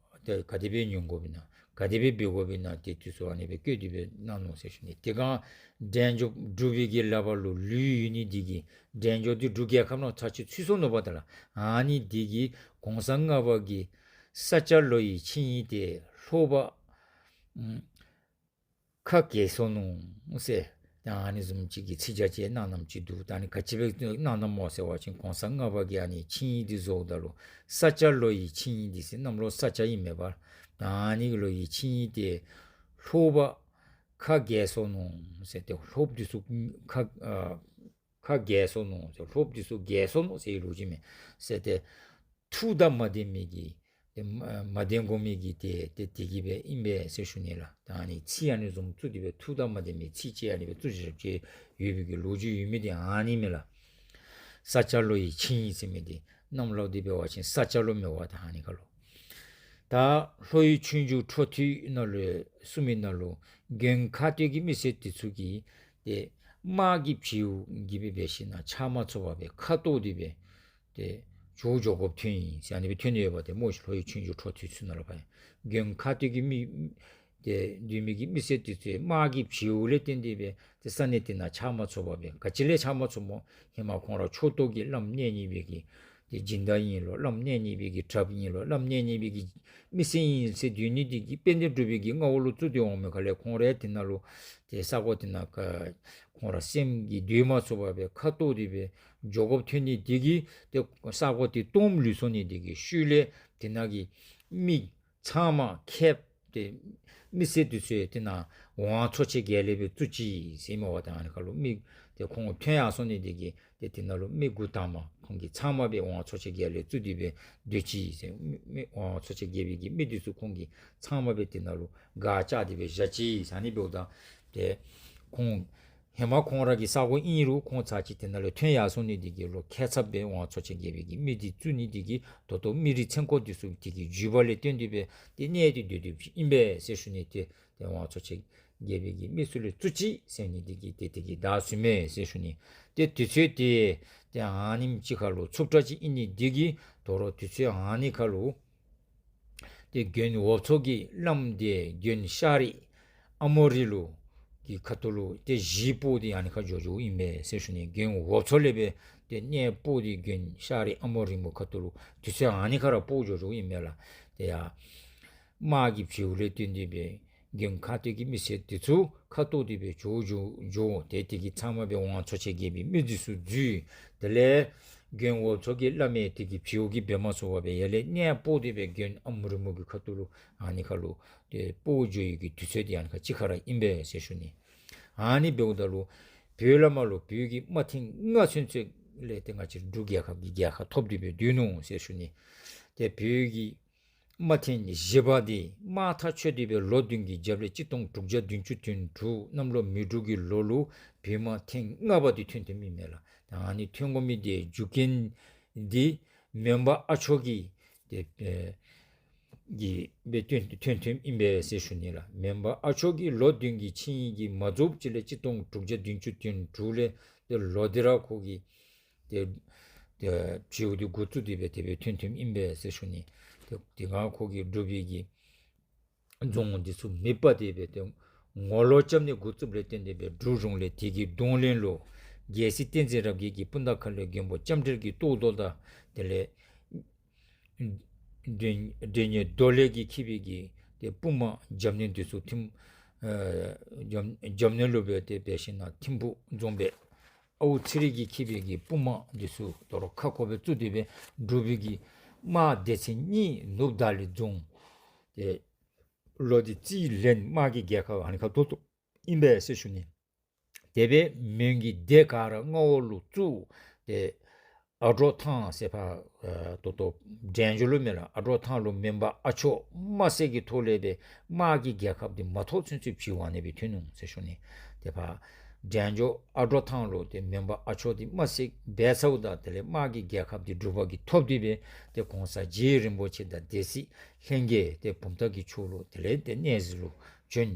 ཏེ་ག་དེ་སྦེ་ཉེན་འགོག་པའི་ནང་ག་དེ་སྦེ་འབད་དགོ་པའི་ནང་ཏེ་འདི་ཚུ་ཨ་ནི་སྦེ་བཀོད་དེ་སྦེ་གནང་ནུག་ཟེར་ཞུ་ནི། དེ་སྒང་འབྲས་ལྗོངས་འབྲུག་པའི་གི་ལག་པར་ལུ་ལུས་ཡོད་ནི་འདི་གིས་འབྲས་ལྗོངས་འདི་འབྲུག་རྒྱལ་ཁབ་ནང་ཚར་གཅིག་ཚུད་སོང་ནུག་པ་ད་ལགས། ཨ་ནི་འདི་གིས་གོང་ས་ལྔ་པ་གི་ས་སྐྱ་ལོ་ཡི་ཆིངས་ཡིག་དེ་ལྷོ་པ་ ཁ་གས་སོ་ནུག་ཟེར། ད་ཨ་ནི་བཟུམ་ཅིག་གི་ཚིག་བརྒྱ་ཅིག་གནང་གནངམ་ཅིག་འདུག། ད་ཨ་ནི་ག་ཅི་སྦེ་གནང་གནངམ་སྨོ་ཟེར་བ་ཅིན་གོང་ས་ལྔ་པ་གིས་ཨ་ནི་ཆིངས་ཡིག་འདི་བཟོཝ་ད་ལུ་ས་སྐྱ་ལོ་ཡི་ཆིངས་ཡིག་འདི་ཟེར། གནམ་ལོ་ས་སྐྱ་ཨིན་མས་པ། ད་ཨ་ནི་གི་ལོ་ཡི་ཆིངས་ཡིག་འདི་ལྷོ་པ་ཁ་གས་སོ་ནུག་ཟེར་ཏེ་ལྷོཔ་འདི་ཚུ་ཁ་ཨ་ཁ་གས་སོ་ནུག་ཟེར། ལྷོཔ་འདི་ཚུ་གས་སོ་ནུག་ཟེར་ལོ་རྒྱུས་མས་ཟེར་ཏེ། ཐུགས་དང་མ་ལྡན་མི་གི་ཏེ་མ་མ་ལྡན་དགོ་མི་གི་ཏེ་ཏེ་དེ་གིས་སྦེ་ཨིན་པས་ཟེར་ཞུ་ནི་ལགས། ད་ཨ་ནི་ཚིག་ཨ་ནི་བཟུམ་བཙུགས་ཏེ་སྦེ་ཐུགས་དང་མ་ལྡན་མི་ཚིག་ཅིག་ཨ་ནི་སྦེ་བཙུགས་བཞག་ཅི་ཡོད་པའི་གི་ལོ་རྒྱུས་ཡོད་མི་འདི་ཨ་ནི་མས་ལགས། ས་སྐྱ་ལོ་ཡི་ཆིངས་ཡིག་ཟེར་མི་འདི་གནམ་ལོ་འདི་འབད་བ་ཅིན་ས་སྐྱ་ལོ་མས་པ། ད་ཨ་ནི་ཁ་ལུ་ད་ལྷོ་ཡི་ཆོས་འབྱུང་འཕྲོ་མཐུད་ནང་ལུ་གསུངས་མི་ནང་ལུ་དགོན་ཁ་སྟོད་ཀྱི་མི་སེར་དེ་ཚུ་གིས་ཏེ་དམག་གི་བྱེའུ་གིས་སྦེ་འབད་ཞིན་ན་ཕྱག་མ་ཚུགས་པར་སྦེ་ཁ་བཏོག་སྟེ་སྦེ་ཏེ་བྱོག་བྱོག་དགོཔ་ཐོན་ཡི་ཟེར་ཨ་ནི་སྦེ་ཐོན་ཡོདཔ་ཏེ་སྨོ་ཤིག། ལྷོ་ཡི་ཆོས་འབྱུང་འཕྲོ་མཐུད་ཚུ་ནང་ལུ་ཕར་དགོན་ཁ་སྟོད་ཀྱི་མི་ཏེ་སྡོད་མི་གི་མི་སེར་དེ་ཚུ་དམག་གི་བྱེའུ་ལས་བརྟེན་ཏེ་སྦེ་ཏེ་ས་གནས་དེ་ནང་ཕྱག་མ་ཚུགས་པར་སྦེ། ག་ཅི་ལས་ཕྱག་མ་ཚུགསཔ་སྨོ། ཧེ་མ་ཁོང་ར་ཕྱོགས་གཏོགས་ཀྱི་བླམ་གནས་ནི་སྦེ་གི་ཏེ་སྦྱིན་བདག་ཨིན་ལོ། བླམ་གནས་ནི་སྦེ་གི་གྲབ་ཨིན་ལོ། བླམ་གནས་ནི་སྦེ་གི་མི་སེར་ཨིན་ཟེར་སྡོད་ནི་དེ་གིས་དཔལ་ལྡན་འབྲུག་པའི་གི་མངའ་འོག་ལུ་བཙུགས་ཏེ་འོང་མི་ཁ་ལས་ཁོང་ར་དེ་ནང་ལུ་ཏེ་ས་གོ་དེ་ནང་ཁ་ཁོང་ར་སེམས་ཀྱིས་སྡོད་མ་ཚུགས་པར་སྦེ་ཁ་བཏོག་སྟེ་སྦེ་བྱོག་དགོཔ་ཐོན་ནི་དེ་གིས་ཏེ་ས་གོ་དེ་སྟོངམ་ལུས་སོང་ནི་དེ་གིས་ཤུལ་ལས་དེ་ནང་གི་མི་ཚང་མ་ཁྱབ་སྟེ་མི་སེར་དེ་ཚུ་དེ་ནང་ཝང་ཚོ་ཆེན་བརྒྱད་ལས་སྦེ་བཙུགས་ཅི་ཟེར་མས་པ། ད་ཨ་ནི་ཁ་ལུ་མི་ཏེ་ཁོང་ཐོན་ཡར་སོང་ནི་དེ་གིས་ཏེ་དེ་ནང་ལུ་མི་འགོ་དང་པ་ཁོང་གིས་ཚང་མ་སྦེ་ཝང་ཚོ་ཆེན་བརྒྱད་ལས་བཙུགས་ཏེ་སྦེ་སྡོད་ཅི་ཟེར། མི་མི་ཝང་ཚོ་ཆེན་བརྒྱད་པའི་གི་མི་དེ་ཚུ་ཁོང་གིས་ཚང་མ་སྦེ་དེ་ནང་ལུ་སྒར་བཅགས་ཏེ་སྦེ་བཞག་ཅི་ཟེར་ཨ་ནི་འབདཝ་ད་ཏེ་ཁོང་ཧེ་མ་ཁོང་ར་གི་ས་གོ་ཨིན་རུང་ཁོང་ཚར་གཅིག་དེ་ནང་ལས་ཐོན་ཡར་སོང་ནི་དེ་གིས་ལོག་ཁྱད་མཚར་སྦེ་ཝང་ཚོ་ཆེན་བརྒྱད་པའི་གི་མི་དེ་བཙུགས་ནི་དེ་གིས་ད་ལྟོ་མི་རིགས་ཚན་ཁོ་དེ་ཚུ་དེ་གི་བརྒྱུད་པ་ལས་བརྟེན་ཏེ་སྦེ་ཏེ་གནས་ཏེ་སྡོད་སྡོདཔ་ཅིག་ཨིན་པས་ཟེར་ཞུ་ནི། ཏེ་ཏེ་ཝང་ཚོ་ཆེན་བརྒྱད་པའི་གི་མི་ཚུ་ལས་བཙུགས་ཅི་ཟེར་ནི་དེ་གིས་ཏེ་དེ་གིས་བདའ་ཚུགས་མས་ཟེར་ཞུ་ནི། ཏེ་དུས་ཚོད་དེ་ཏེ་ཨ་ནེམ་ཅིག་ཁ་ལུ་ཚུབ་དྲགས་ཅིག་ཨིན་ནི་དེ་གིས་དོ་རུང་དུས་ཚོད་ཨ་ནི་ཁ་ལུ་ཏེ་དགོན་འོབ་མཚོ་གི་བླམ་དེ་དགོན་ཤ་རི་ཨ་མོ་རི་ལུ་གི་ཁ་ཐུག་ལུ་ཏེ་གཞིས་སྤོ་སྟེ་ཨ་ནི་ཁར་འགྱོ་འགྱོཝ་ཨིན་པས་ཟེར་ཞུ་ནི། དགོན་འོབ་མཚོ་ལས་སྦེ་ཏེ་གནས་སྤོ་སྟེ་དགོན་ཤ་རི་ཨ་མོ་རི་མོ་ཁ་ཐུག་ལུ་དུས་ཚོད་ཨ་ནི་ཁར་ར་སྤོ་འགྱོ་འགྱོཝ་ཨིན་མས་ལགས། ཏེ་ཡ་དམག་གི་བྱེའུ་ལས་བརྟེན་ཏེ་སྦེ་དགོན་ཁ་སྟོད་ཀྱི་མི་སེར་དེ་ཚུ་ཁ་བཏོག་སྟེ་སྦེ་བྱོག་འགྱོ་འགྱོ། ཏེ་དེ་གིས་ཚང་མ་སྦེ་ཝང་ཚོ་ཆེན་བརྒྱད་པའི་མི་དེ་ཚུ་འཛུལ། དེ་ལས་དགོན་འོབ་མཚོ་གི་བླ་མ་དེ་གི་བྱེའུ་གིས་འབད་མ་ཚུགས་པར་སྦེ་ཡར་ལས་གནས་སྤོ་སྟེ་སྦེ་དགོན་ཨ་མོ་རི་མོ་གི་ཁ་ཐུག་ལུ་ཨ་ནི་ཁ་ལུ་ཏེ་སྤོ་འགྱོ་ཡི་གི་དུས་ཚོད་དེ་ཨ་ནི་ཁ་ཅིག་ཁར་ར་ཨིན་པས་ཟེར་ཞུ་ནི། ཨ་ནི་འབདཝ་ད་ལུ་བོད་ལས་མར་ལུ་བོད་ཀྱི་དམག་ཐེངས་ལྔ་ཚུན་ཚོད་ལས་ཏེ་ང་བཅས་འབྲུག་རྒྱལ་ཁབ་ཀྱི་རྒྱལ་ཁ་ཐོབ་སྟེ་སྦེ་སྡོད་ནུག་ཟེར་ཞུ་ནི། ཏེ་བོད་ཀྱི་དམག་ཐེངས་བཞི་པ་འདི་དམག་ཐག་ཆོད་དེ་སྦེ་ལོ་བདུན་གྱི་རྒྱབ་ལས་གཅིག་སྟོང་དྲུག་བརྒྱ་བདུན་ཅུ་དོན་དྲུག་གནམ་ལོ་མེ་འབྲུག་གི་ལོ་ལུ་བོད་དམག་ཐེངས་ལྔ་པ་འདི་ཐོན་ཐོནམ་ཨིན་མས་ལགས། ད་ཨ་ནི་ཐོན་དགོ་མི་འདི་རྒྱུ་རྐྱེན་འདི་མོན་པ་ཨ་མཆོག་གིས་ཏེ་ཨེ་གིས་སྦེ་ཐོན་ཐོན་ཐོནམ་ཨིན་པས་ཟེར་ཞུ་ནི་ལགས། མོན་པ་ཨ་མཆོག་གིས་ལོ་བདུན་གྱི་ཆིངས་ཡིག་གི་མ་རྫོགསཔ་ཅིག་ལས་གཅིག་སྟོང་དྲུག་བརྒྱ་བདུན་ཅུ་དོན་དྲུག་ལས་ཏེ་ལོག་སྟེ་ར་ཁོ་གིས་ཏེ་ཏེ་བྱེའུ་འདི་འགོ་བཙུགས་ཏེ་སྦེ་དེ་སྦེ་ཐོན་ཐོནམ་ཨིན་པས་ཟེར་ཞུ་ནི། ཏེ་དེ་སྒང་ཁོ་གིས་འབྲུག་པའི་གི་རྫོང་འདི་ཚུ་མེདཔ་དེ་སྦེ་ཏེ་ངོ་ལོག་རྐྱབ་ནི་འགོ་བཙུགསཔ་ལས་བརྟེན་ཏེ་སྦེ་འབྲུག་གཞུང་ལས་དེ་གི་གདོང་ལེན་ལུ་རྒྱལ་སྲས་བསྟན་འཛིན་རབ་རྒྱས་ཀྱི་སྤུངས་ཐང་ཁ་ལས་མགོན་པོ་ལྕམ་དྲལ་གྱི་ཏོག་རྡོལ་དང་དེ་ལས་འདྲེ་འདྲེ་གཉེར་རྡོ་ལེབ་ཀྱིས་འཁྱིད་པའི་གི་ཏེ་དཔུང་དམག་འཇམ་མཉེན་འདི་ཚུ་ཐིམ་ཨེ་འཇམ་འཇམ་མཉེན་ལུ་སྦེ་ཏེ་འབད་ཞིན་ན་ཐིམ་ཕུག་རྫོང་དཔོན་ཨའུ་ཚེ་རིང་གིས་འཁྱིད་པའི་གི་དཔུང་དམག་འདི་ཚུ་དོ་རུང་ཁ་འཁོར་སྦེ་བཙུགས་ཏེ་སྦེ་འབྲུག་པའི་གི་དམག་སྡེ་ཚན་གཉིས་ནུབ་བརྡ་གླིང་རྫོང་ཏེ་ལོག་སྟེ་རྩིས་ལེན། དམག་གི་རྒྱལ་ཁ་ཨ་ནི་ཁར་ཐོབ་ཐོབ་ཨིན་པས་ཟེར་ཞུ་ནི། དེ་སྦེ་མོན་གྱི་སྡེ་ག་ར་མངའ་འོག་ལུ་བཙུགས་ཏེ་ཨ་གྲོ་ཐང་ཟེར་ཕར་ཨེ་ད་ལྟོ་འབྲས་ལྗོངས་ལུ་མས་ལགས། ཨ་གྲོ་ཐང་ལུ་མོན་པ་ཨ་མཆོག་དམག་བསད་ཀྱི་ཐོག་ལས་སྦེ་དམག་གི་རྒྱལ་ཁ་འདི་མ་ཐོབ་ཚུན་ཚོད་ཕྱི་འོང་ནི་སྦེ་ཐོན་ནུག་ཟེར་ཞུ་ནི། ཏེ་ཕར་འབྲས་ལྗོངས་ཨ་གྲོ་ཐང་ལུ་ཏེ་མོན་པ་ཨ་མཆོག་འདི་དམག་བསད་འབད་ཚརཝ་ད་དེ་ལས་དམག་གི་རྒྱལ་ཁ་འདི་འབྲུག་པ་གིས་ཐོབ་སྟེ་སྦེ་ཏེ་གོང་ས་རྗེ་རིན་པོ་ཆེ་དང་སྡེ་སྲིད་ལྷན་རྒྱས་ཏེ་བུམ་ཐང་གི་ཕྱོགས་ལུ་དེ་ལས་ཏེ་གནས་གཟིགས་ལུ་བྱོན་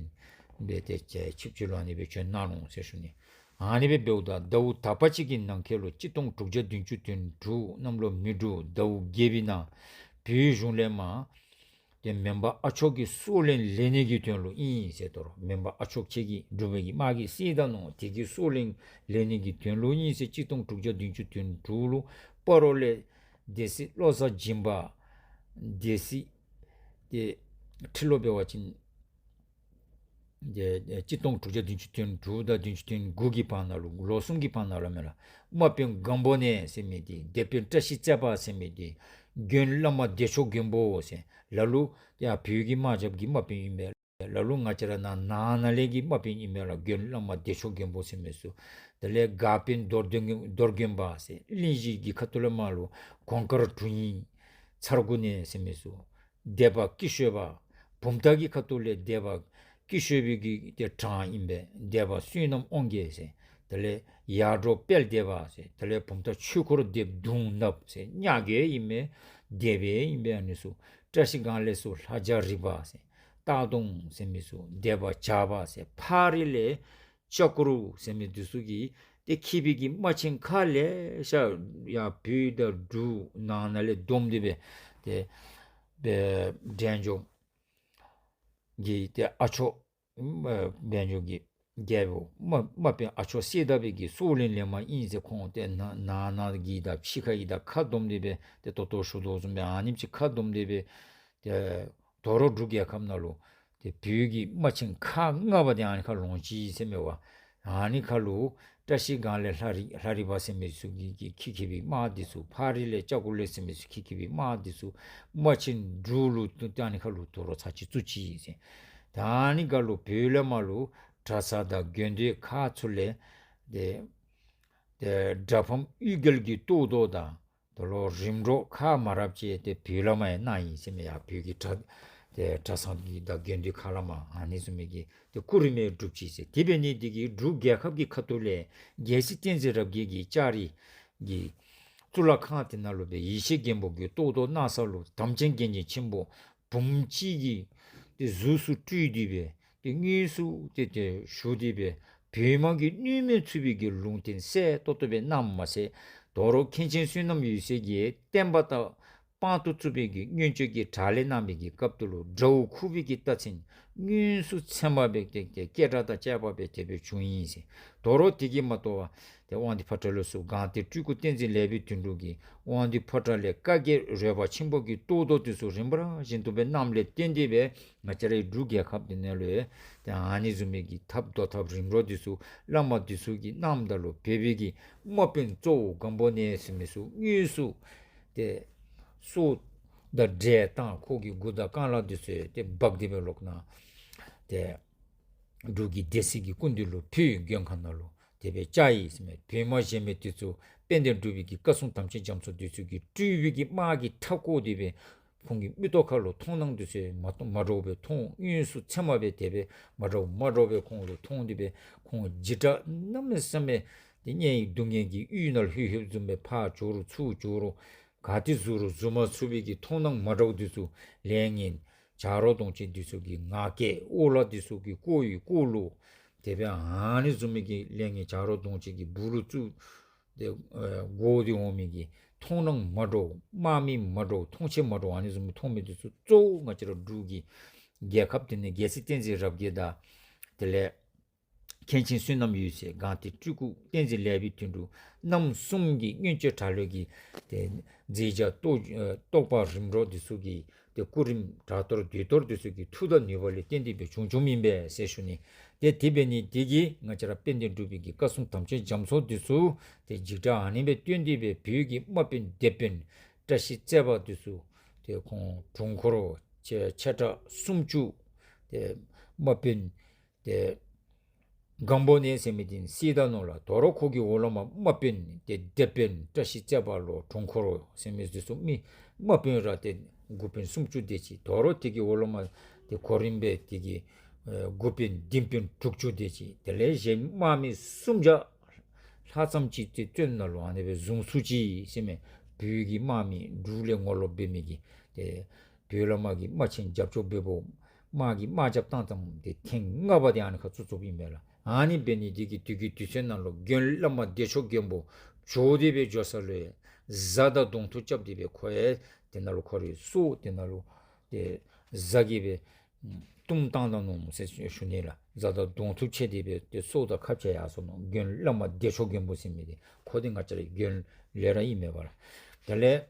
སྦེ་ཏེ་ཆིབས་བསྒྱུར་ལུ་ཨ་ནི་སྦེ་བྱོན་གནང་ནུག་ཟེར་ཞུ་ནི། ཨ་ནི་སྦེ་འབདཝ་ད་ཟླཝ་དག་པ་ཅིག་གི་ནང་འཁོད་ལུ་གཅིག་སྟོང་དྲུག་བརྒྱ་བདུན་ཅུ་དོན་དྲུག་གནམ་ལོ་མེ་འབྲུག་ཟླཝ་བརྒྱད་པའི་ནང་བོད་གཞུང་ལས་མར་ཏེ་མོན་པ་ཨ་མཆོག་གི་སྲོག་ལན་ལེན་ནི་གི་དོན་ལུ་ཨིན་ཟེར། དོ་རུང་མོན་པ་ཨ་མཆོག་ཁྱེད་ཀྱིས་འབྲུག་པའི་གི་དམག་གིས་བསད་ད་ནུག། དེ་གི་སྲོག་ལན་ལེན་ནི་གི་དོན་ལུ་ཨིན་ཟེར་གཅིག་སྟོང་དྲུག་བརྒྱ་བདུན་ཅུ་དོན་དྲུག་ལུ་སྤ་རོ་ལས་སྡེ་སྲིད་བློ་བཟང་སྦྱིན་པ་སྡེ་སྲིད་ཏེ་ཁྲི་ལོ་འབད་བ་ཅིན་ ཏེ་ཏེ་གཅིག་སྟོང་དྲུག་བརྒྱ་བདུན་ཅུ་དོན་དྲུག་དང་བདུན་ཅུ་དོན་དགུ་གི་བར་ན་ལུ་ལོ་གསུམ་གྱི་བར་ན་ལུ་མས་ལགས། དམག་དཔོན་སྒམ་པོ་ནས་ཟེར་མི་འདི་སྡེ་དཔོན་བཀྲ་ཤིས་རྩེ་པ་ཟེར་མི་འདི་དགོན་བླ་མ་བདེ་མཆོག་མགོན་པོ་ཟེར་ལ་ལུ་ཡང་བོད་ཀྱི་དམག་རྒྱབ་ཀྱི་དམག་དཔོན་ཨིན་པས། ལ་ལུ་ང་བཅས་ར་ནཱ་ནཱ་ལས་ཀྱི་དམག་དཔོན་ཨིན་པས་ལགས། དགོན་བླ་མ་བདེ་མཆོག་མགོན་པོ་ཟེར་མི་ཚུ། དེ་ལས་སྒར་དཔོན་རྡོར་དགོན་རྡོར་དགོན་པ་ཟེར། གླིང་བཞི་གི་ཁ་ཐུག་ལས་མར་ལུ་གོང་དཀར་དྲུང་ཡིག་མཚར་དགུ་ནས་ཟེར་མི་ཚུ། སྡེ་པ་སྐྱིད་ཤོད་པ། བུམ་ཐང་གི་ཁ་ཐུག་ལས་སྡེ་པ་སྐྱིད་ཤོད་པའི་གི་ཏེ་གྲངས་ཨིན་པས། སྡེ་པ་བསོད་ནམས་དབང་རྒྱལ་ཟེར། དེ་ལས་ཡར་འབྲོག་དཔལ་སྡེ་པ་ཟེར། དེ་ལས་བུམ་ཐང་ཆོས་འཁོར་སྡེ་པ་གདུང་ནག་ཟེར། གཉའ་རྒོད་ཨིན་པས། སྡེ་པ་ཨིན་པས་ཨ་ནི་ཚུ། བཀྲ་ཤིས་སྒང་ལས་ཚུར་ལྷ་རྒྱ་རི་པ་ཟེར། སྟག་གདོང་ཟེར་མི་ཚུ། སྡེ་པ་བྱ་པ་ཟེར། ཕག་རི་ལས་ལྕགས་ཀོར་ཟེར་མི་འདི་ཚུ་གིས་ཏེ་འཁྱིད་པའི་གི་དམག་ཆེན་ཁག་ལེ་ཤ་ཡར་བོད་དང་འབྲུག་ནང་ན་ལས་བསྡོམས་ཏེ་སྦེ་ཏེ་སྦེ་འབྲས་ལྗོངས་ཀྱི་ཏེ་ཨ་མཆོག་ཨ་འབྲས་ལྗོངས་ཀྱི་རྒྱལ་པོ་དམག་དམག་དཔོན་ཨ་མཆོག་གསེར་ཐང་པའི་གི་སྲོག་ལན་ལེན་མི་ཨིན་ཟེར། ཁོང་ཏེ་ནཱ་ནཱ་ནཱ་གི་དང་ཕྱི་ཁ་གི་དང་ཁ་བསྡོམས་ཏེ་སྦེ་ཏེ་ད་ལྟོ་ཞུ་དོ་བཟུམ་སྦེ་ཨ་ནེམ་ཅིག་ཁ་བསྡོམས་ཏེ་སྦེ་ཏེ་དོ་རུང་འབྲུག་རྒྱལ་ཁབ་ནང་ལུ་ཏེ་བོད་ཀྱི་དམག་ཆེན་ཁག་ལྔ་པ་དེ་ཨ་ནི་ཁར་ལོངས་ཅི་ཟེར་མས་པ། ཨ་ནི་ཁར་ལུ་བཀྲ་ཤིས་སྒང་ལས་ལྷ་རི་ལྷ་རི་པ་ཟེར་མི་ཚུ་གིས་གིས་འཁྱིད་འཁྱིད་པའི་དམག་འདི་ཚུ། ཕག་རི་ལས་ལྕགས་ཀོར་ལས་ཟེར་མི་ཚུ་འཁྱིད་འཁྱིད་པའི་དམག་འདི་ཚུ། དམག་ཆེན་འབྲུག་ལུ་ཏེ་ཨ་ནི་ཁར་ལུ་དོ་རུང་ཚར་གཅིག་བཙུགས་ཅི་ཟེར། ད་ཨ་ནི་ཁར་ལུ་བོད་ལས་མར་ལུ་གྲྭ་ཚང་དང་དགོན་སྡེ་ཁག་ཚུ་ལས་ཏེ་ཏེ་དགྲ་ཕམ་གཡུལ་རྒྱལ་གྱི་གཏོར་བཟློག་དང་དོ་རུང་རིམ་གྲོ་ཁག་མ་རབས་ཅིག་ཏེ་བོད་ལས་མར་ཡང་གནང་ཡི་ཟེར་མས། ཡར་བོད་ཀྱི་གྲྭ་ཏེ་གྲྭ་ཚང་གི་དང་དགོན་སྡེ་ཁག་ལས་མར་ཨ་ནི་བཟུམ་མའི་གི་ཏེ་སྐུ་རིམ་ཡང་སྒྲུབ་ཅི་ཟེར། དེ་འབད་ནི་འདི་གིས་འབྲུག་རྒྱལ་ཁབ་ཀྱི་ཁ་ཐུག་ལས་རྒྱལ་སྲས་བསྟན་འཛིན་རབ་རྒྱས་ཀྱི་ལྕགས་རི་གི་གཙུག་ལག་ཁང་དེ་ནང་ལུ་སྦེ་ཡེ་ཤེས་མགོན་པོ་གི་གཏོར་བཟློག་གནང་ས་ལུ་དམ་ཅན་རྒྱལ་མཚན་ཆེན་པོ་བུམ་གཅིག་གི་ཏེ་གཟུགས་སུ་སྤྲུལ་ཏེ་སྦེ་ཏེ་དངོས་སུ་ཏེ་ཏེ་བཞུགས་ཏེ་སྦེ་བོད་དམག་གི་གནོད་མེད་ཚུགས་པའི་གི་ལུང་བསྟན་གསལ་ཏོག་ཏོ་སྦེ་གནངམ་མ་ཚད་དོ་རུང་མཁན་ཆེན་བསོད་ནམས་འོད་ཟེར་གྱིས་བསྟན་པ་དང་དཔང་དུ་བཙུགས་པའི་གི་མངོན་སྤྱོད་ཀྱི་དྲག་ལས་གནང་བའི་གི་སྐབས་དེ་ལུ་དགྲ་བོ་ཁུག་པའི་གི་རྟགས་མཚན་དངོས་སུ་ཚད་མ་སྦེ་ཏེ་ཏེ་སྐད་གྲགས་དང་བཅས་པ་སྦེ་དེ་སྦེ་བྱུང་ཡི་ཟེར། དོ་རུང་དེ་གིས་མ་དོ་བར་ཏེ་དབང་འདུས་ཕོ་བྲང་ལུ་སོགས་སྒང་སྟེང་སྤྲུལ་སྐུ་བསྟན་འཛིན་ལེགས་པའི་དོན་གྲུབ་ཀྱིས་དབང་འདུས་ཕོ་བྲང་ལས་བཀའ་བརྒྱད་རོལ་པ་ཆེན་པོ་གི་གཏོར་བཟློག་དེ་ཚུ་རིམ་པ་བཞིན་དུ་སྦེ་གནངམ་ལས་བརྟེན་ཏེ་སྦེ་ང་བཅས་རའི་འབྲུག་རྒྱལ་ཁབ་འདི་ནང་ལུ་ཏེ་ཨ་ནི་བཟུམ་མའི་གི་ཐབས་བཟློག་ཐབས་རིམ་གྲོ་དེ་ཚུ་བླ་མ་དེ་ཚུ་གིས་གནངམ་ད་ལུ་བོད་པའི་གི་དམག་དཔོན་གཙོ་བོ་སྒམ་པོ་ནས་ཟེར་མི་ཚུ་དངོས་སུ་ཏེ་སྲོག་དང་འབྲལ་བཏང་། ཁོ་གི་མགུ་དང་རྐང་ལག་དེ་ཚུ་ཏེ་འབག་སྟེ་སྦེ་ལོག་ནཱ་ཏེ་འབྲུག་གི་སྡེ་སྲིད་ཀྱི་སྐུ་མདུན་ལུ་ཕུལ། མགོན་ཁང་ནང་ལུ་དེ་སྦེ་བཅར་ཡི་ཟེར་མས། བོད་དམག་གཞན་མི་དེ་ཚུ་དཔལ་ལྡན་འབྲུག་པའི་གི་བཀའ་སྲུང་དམ་ཅན་རྒྱ་མཚོ་དེ་ཚུ་གིས་སྤྲུལ་པའི་གི་དམག་གི་མཐའ་བསྐོར་ཏེ་སྦེ་ཁོང་གི་མིག་ཏོ་ཁ་ལུ་མཐོང་སྣང་དེ་ཚུ་མ་མཐོང་མ་འདྲཝ་སྦེ་མཐོང་། དངོས་སུ་ཚད་མ་སྦེ་དེ་སྦེ་མ་འདྲཝ་མ་འདྲཝ་སྦེ་ཁོང་ལུ་མཐོང་སྟེ་སྦེ་ཁོང་འཇིགས་སྐྲག་གནམ་མེད་ས་མེད་ཏེ་གཉའ་ཡི་སྡུག་བསྔལ་གྱིས་གཡུལ་ནང་ལྷོད་ལྷོདཔ་བཟུམ་སྦེ་ཕར་འགྱོ་རུང་ཚུར་འགྱོ་རུང་ག་ཏེ་འཛུལ་རུང་འཛུལ་མ་ཚུགས་པའི་གི་མཐོང་སྣང་མ་འདྲཝ་དེ་ཚུ་ལས་ངན་བྱ་རོག་གདོང་ཅན་དེ་ཚུ་གི་ངར་སྐད་ཨོ་ལ་དེ་ཚུ་གི་ཀོ་ཡི་ཀོ་ལོ་དེ་སྦེ་ཨ་ནི་བཟུམ་མའི་གི་ལས་ངན་བྱ་རོག་གདོང་ཅན་གྱི་སྦུག་ལུ་བཙུགས་ཏེ་ཨེ་འགོ་སྟེ་འོང་མི་གི་མཐོང་སྣང་མ་འདྲཝ་དམག་མི་མ་འདྲཝ་མཐོང་ཆས་མ་འདྲཝ་ཨ་ནི་བཟུམ་མཐོང་མི་དེ་ཚུ་གཙོ་བོ་ང་བཅས་ར་འབྲུག་གི་རྒྱལ་ཁབ་འདི་ནང་རྒྱལ་སྲས་བསྟན་འཛིན་རབ་རྒྱས་དང་དེ་ལས་མཁན་ཆེན་བསོད་ནམས་འོད་ཟེར་སྒང་སྟེང་སྤྲུལ་སྐུ་བསྟན་འཛིན་ལེགས་པའི་དོན་གྲུབ་རྣམ་གསུམ་གྱི་མངོན་སྤྱོད་དྲག་ལས་ཀྱི་ཏེ་མཛད་བྱ་རྟོགས་ཨེ་རྟོགས་པ་རིམ་གྲོ་འདི་ཚུ་གི་ཏེ་སྐུ་རིམ་གྲགས་གཏོར་འདུས་གཏོར་འདི་ཚུ་གི་མཐུ་དང་ནུས་པ་ལས་བརྟེན་ཏེ་སྦེ་བྱུང་བྱུངམ་ཨིན་པས་ཟེར་ཞུ་ནི། ཏེ་དེ་འབད་ནི་འདི་གིས་ང་བཅས་ར་དཔལ་ལྡན་འབྲུག་པའི་གི་བཀའ་སྲུང་དམ་ཅན་རྒྱ་མཚོ་འདི་ཚུ་ཏེ་འཇིགས་སྐྲག་ཨ་ནི་སྦེ་བཏོན་ཏེ་སྦེ་བོད་ཀྱི་དམག་དཔོན་སྡེ་དཔོན་བཀྲ་ཤིས་རྩེ་པ་འདི་ཚུ་ཏེ་ཁོང་དྲུང་འཁོར་ཆེ་ཆེ་ཕྲ་སུམ་ཅུ་ཏེ་དམག་དཔོན་ཏེ་སྒམ་པོ་ནས་ཟེར་མི་འདི་བསད་ད་ནུག་ལགས། དོ་རུང་ཁོ་གི་འོག་ལུ་མར་དམག་དཔོན་ཏེ་སྡེ་དཔོན་བཀྲ་ཤིས་རྩེ་པ་ལོ་དྲུང་འཁོར་ཟེར་མི་འདི་ཚུ་མི་དམག་དཔོན་ར་ཏེ་འགོ་དཔོན་སུམ་ཅུ་དེ་ཅིག། དོ་རུང་དེ་གི་འོག་ལུ་མར་ཏེ་གོ་རིམ་སྦེ་དེ་གི་ཨེ་འགོ་དཔོན་འདེམས་དཔོན་དྲུག་ཅུ་དེ་ཅིག། དེ་ལས་གཞན་དམག་མི་སུམ་བརྒྱ་ལྷག་ཙམ་ཅིག་ཏེ་བཙོན་ནང་ལུ་ཨ་ནི་སྦེ་བཟུང་ཚུགས་ཅི་ཟེར་མས། བོད་ཀྱི་དམག་མི་འབྲུག་ལས་ངོ་ལོག་འབད་མི་གིས་ཏེ་བོད་ལས་དམག་གི་དམག་ཆེན་རྒྱབ་སྐྱོར་འབདཝ་དམག་གི་དམག་རྒྱབ་བཏང་བཏངམ་ཏེ་ཐེངས་ལྔ་པ་དེ་ཨ་ནི་ཁར་བཙུགས་བཙུགསཔ་ཨིན་པས་ལགས། ཨ་ནི་འབད་ནི་འདི་གིས་དུས་ཀྱི་དུས་ཚོད་ནང་ལུ་དགོན་བླ་མ་བདེ་མཆོག་མགོན་པོ་བྱོག་སྟེ་སྦེ་འགྱོ་ས་ལུ་ཡང་གཟའ་དང་གདོང་ཐུག་རྐྱབ་སྟེ་སྦེ་ཁོ་ཡང་དེ་ནང་ལུ་ཁོ་རའི་སྲོག་དེ་ནང་ལུ་ཏེ་གཟའ་གིས་སྦེ་བཏུམ་བཏང་ད་ནུག་ཟེར་ཞུ་ནི་ལགས། གཟའ་དང་གདོང་ཐུག་ཆད་དེ་སྦེ་ཏེ་སྲོག་དང་ཁ་འཕྱལ་ཡར་སོ་ནུག། དགོན་བླ་མ་བདེ་མཆོག་མགོན་པོ་ཟེར་མི་འདི་ཁོ་འདི་ང་བཅས་རའི་དགོན་ལས་ར་ཨིན་མས་པ་ལགས། དེ་ལས་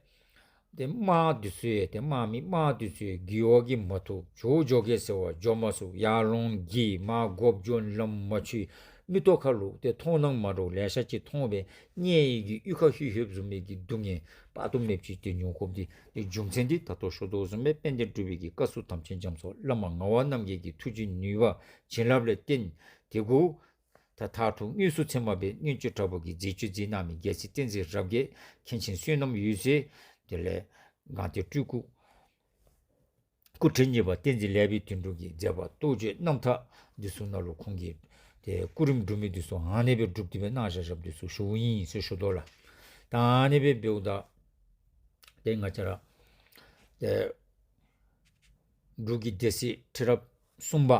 ཏེ་དམག་འདི་ཚུ་ཡང་ཏེ་དམག་མི་དམག་འདི་ཚུ་ཡང་འགྱོ་བ་གིས་མ་ཐུབ། འགྱོ་འགྱོ་གེ་ཟེར་བ་འགྱོ་མ་ཚུགས། ཡར་ལོང་གི་མར་སྒོ་བརྒྱུད་ལམ་མ་ཆོད། མིག་ཏོ་ཁ་ལུ་ཏེ་མཐོང་སྣང་མ་འདྲཝ་ལེ་ཤ་ཅིག་མཐོང་སྦེ་མངལ་གྱི་གཡུས་ཁར་ལྷོད་ལྷོདཔ་བཟུམ་མའི་གི་སྡུག་བསྔལ་དཔག་ཏུ་མེདཔ་ཅིག་ཏེ་མྱོང་དགོཔ་འདི་ཏེ་རྒྱུ་མཚན་འདི་ད་ལྟོ་ཞུ་དོ་བཟུམ་སྦེ་དཔལ་ལྡན་འབྲུག་པའི་གི་བཀའ་སྲུང་དམ་ཅན་རྒྱ་མཚོ་བླ་མ་ངག་དབང་རྣམ་རྒྱལ་གྱི་ཐུགས་རྗེ་ནུས་པ་བྱིན་རླབས་ལས་བརྟེན་ཏེ་གུ་ད་མཐར་ཐུག་དངོས་སུ་མཚན་མ་སྦེ་མངོན་སྤྱོད་དྲག་པོ་གི་མཛད་སྤྱོད་མཛད་གནང་མི་རྒྱལ་སྲས་བསྟན་འཛིན་རབ་རྒྱས་མཁན་ཆེན་བསོད་ནམས་འོད་ཟེར་དེ་ལས་སྒང་སྟེང་སྤྲུལ་སྐུ་སྐུ་ཕྲེང་གཉིས་པ་བསྟན་འཛིན་ལེགས་པའི་དོན་གྲུབ་ཀྱི་མཛད་པ་རྟོགས་བརྗོད་རྣམ་ཐར་འདི་ཚུ་ནང་ལུ་ཁོང་གིས་ཏེ་སྐུ་རིམ་སྒྲུབ་མི་འདི་ཚུ་ཨ་ནེ་སྦེ་སྒྲུབ་སྟེ་སྦེ་གནང་བཞག་བཞགཔ་འདི་ཚུ་ཞུཝ་ཨིན་ཟེར་ཞུ་དོ་ལགས། ད་ཨ་ནེ་སྦེ་འབདཝ་ད་ཏེ་ང་བཅས་ར་ཏེ་འབྲུག་གི་སྡེ་སྲིད་ཁྲི་རབས་གསུམ་པ་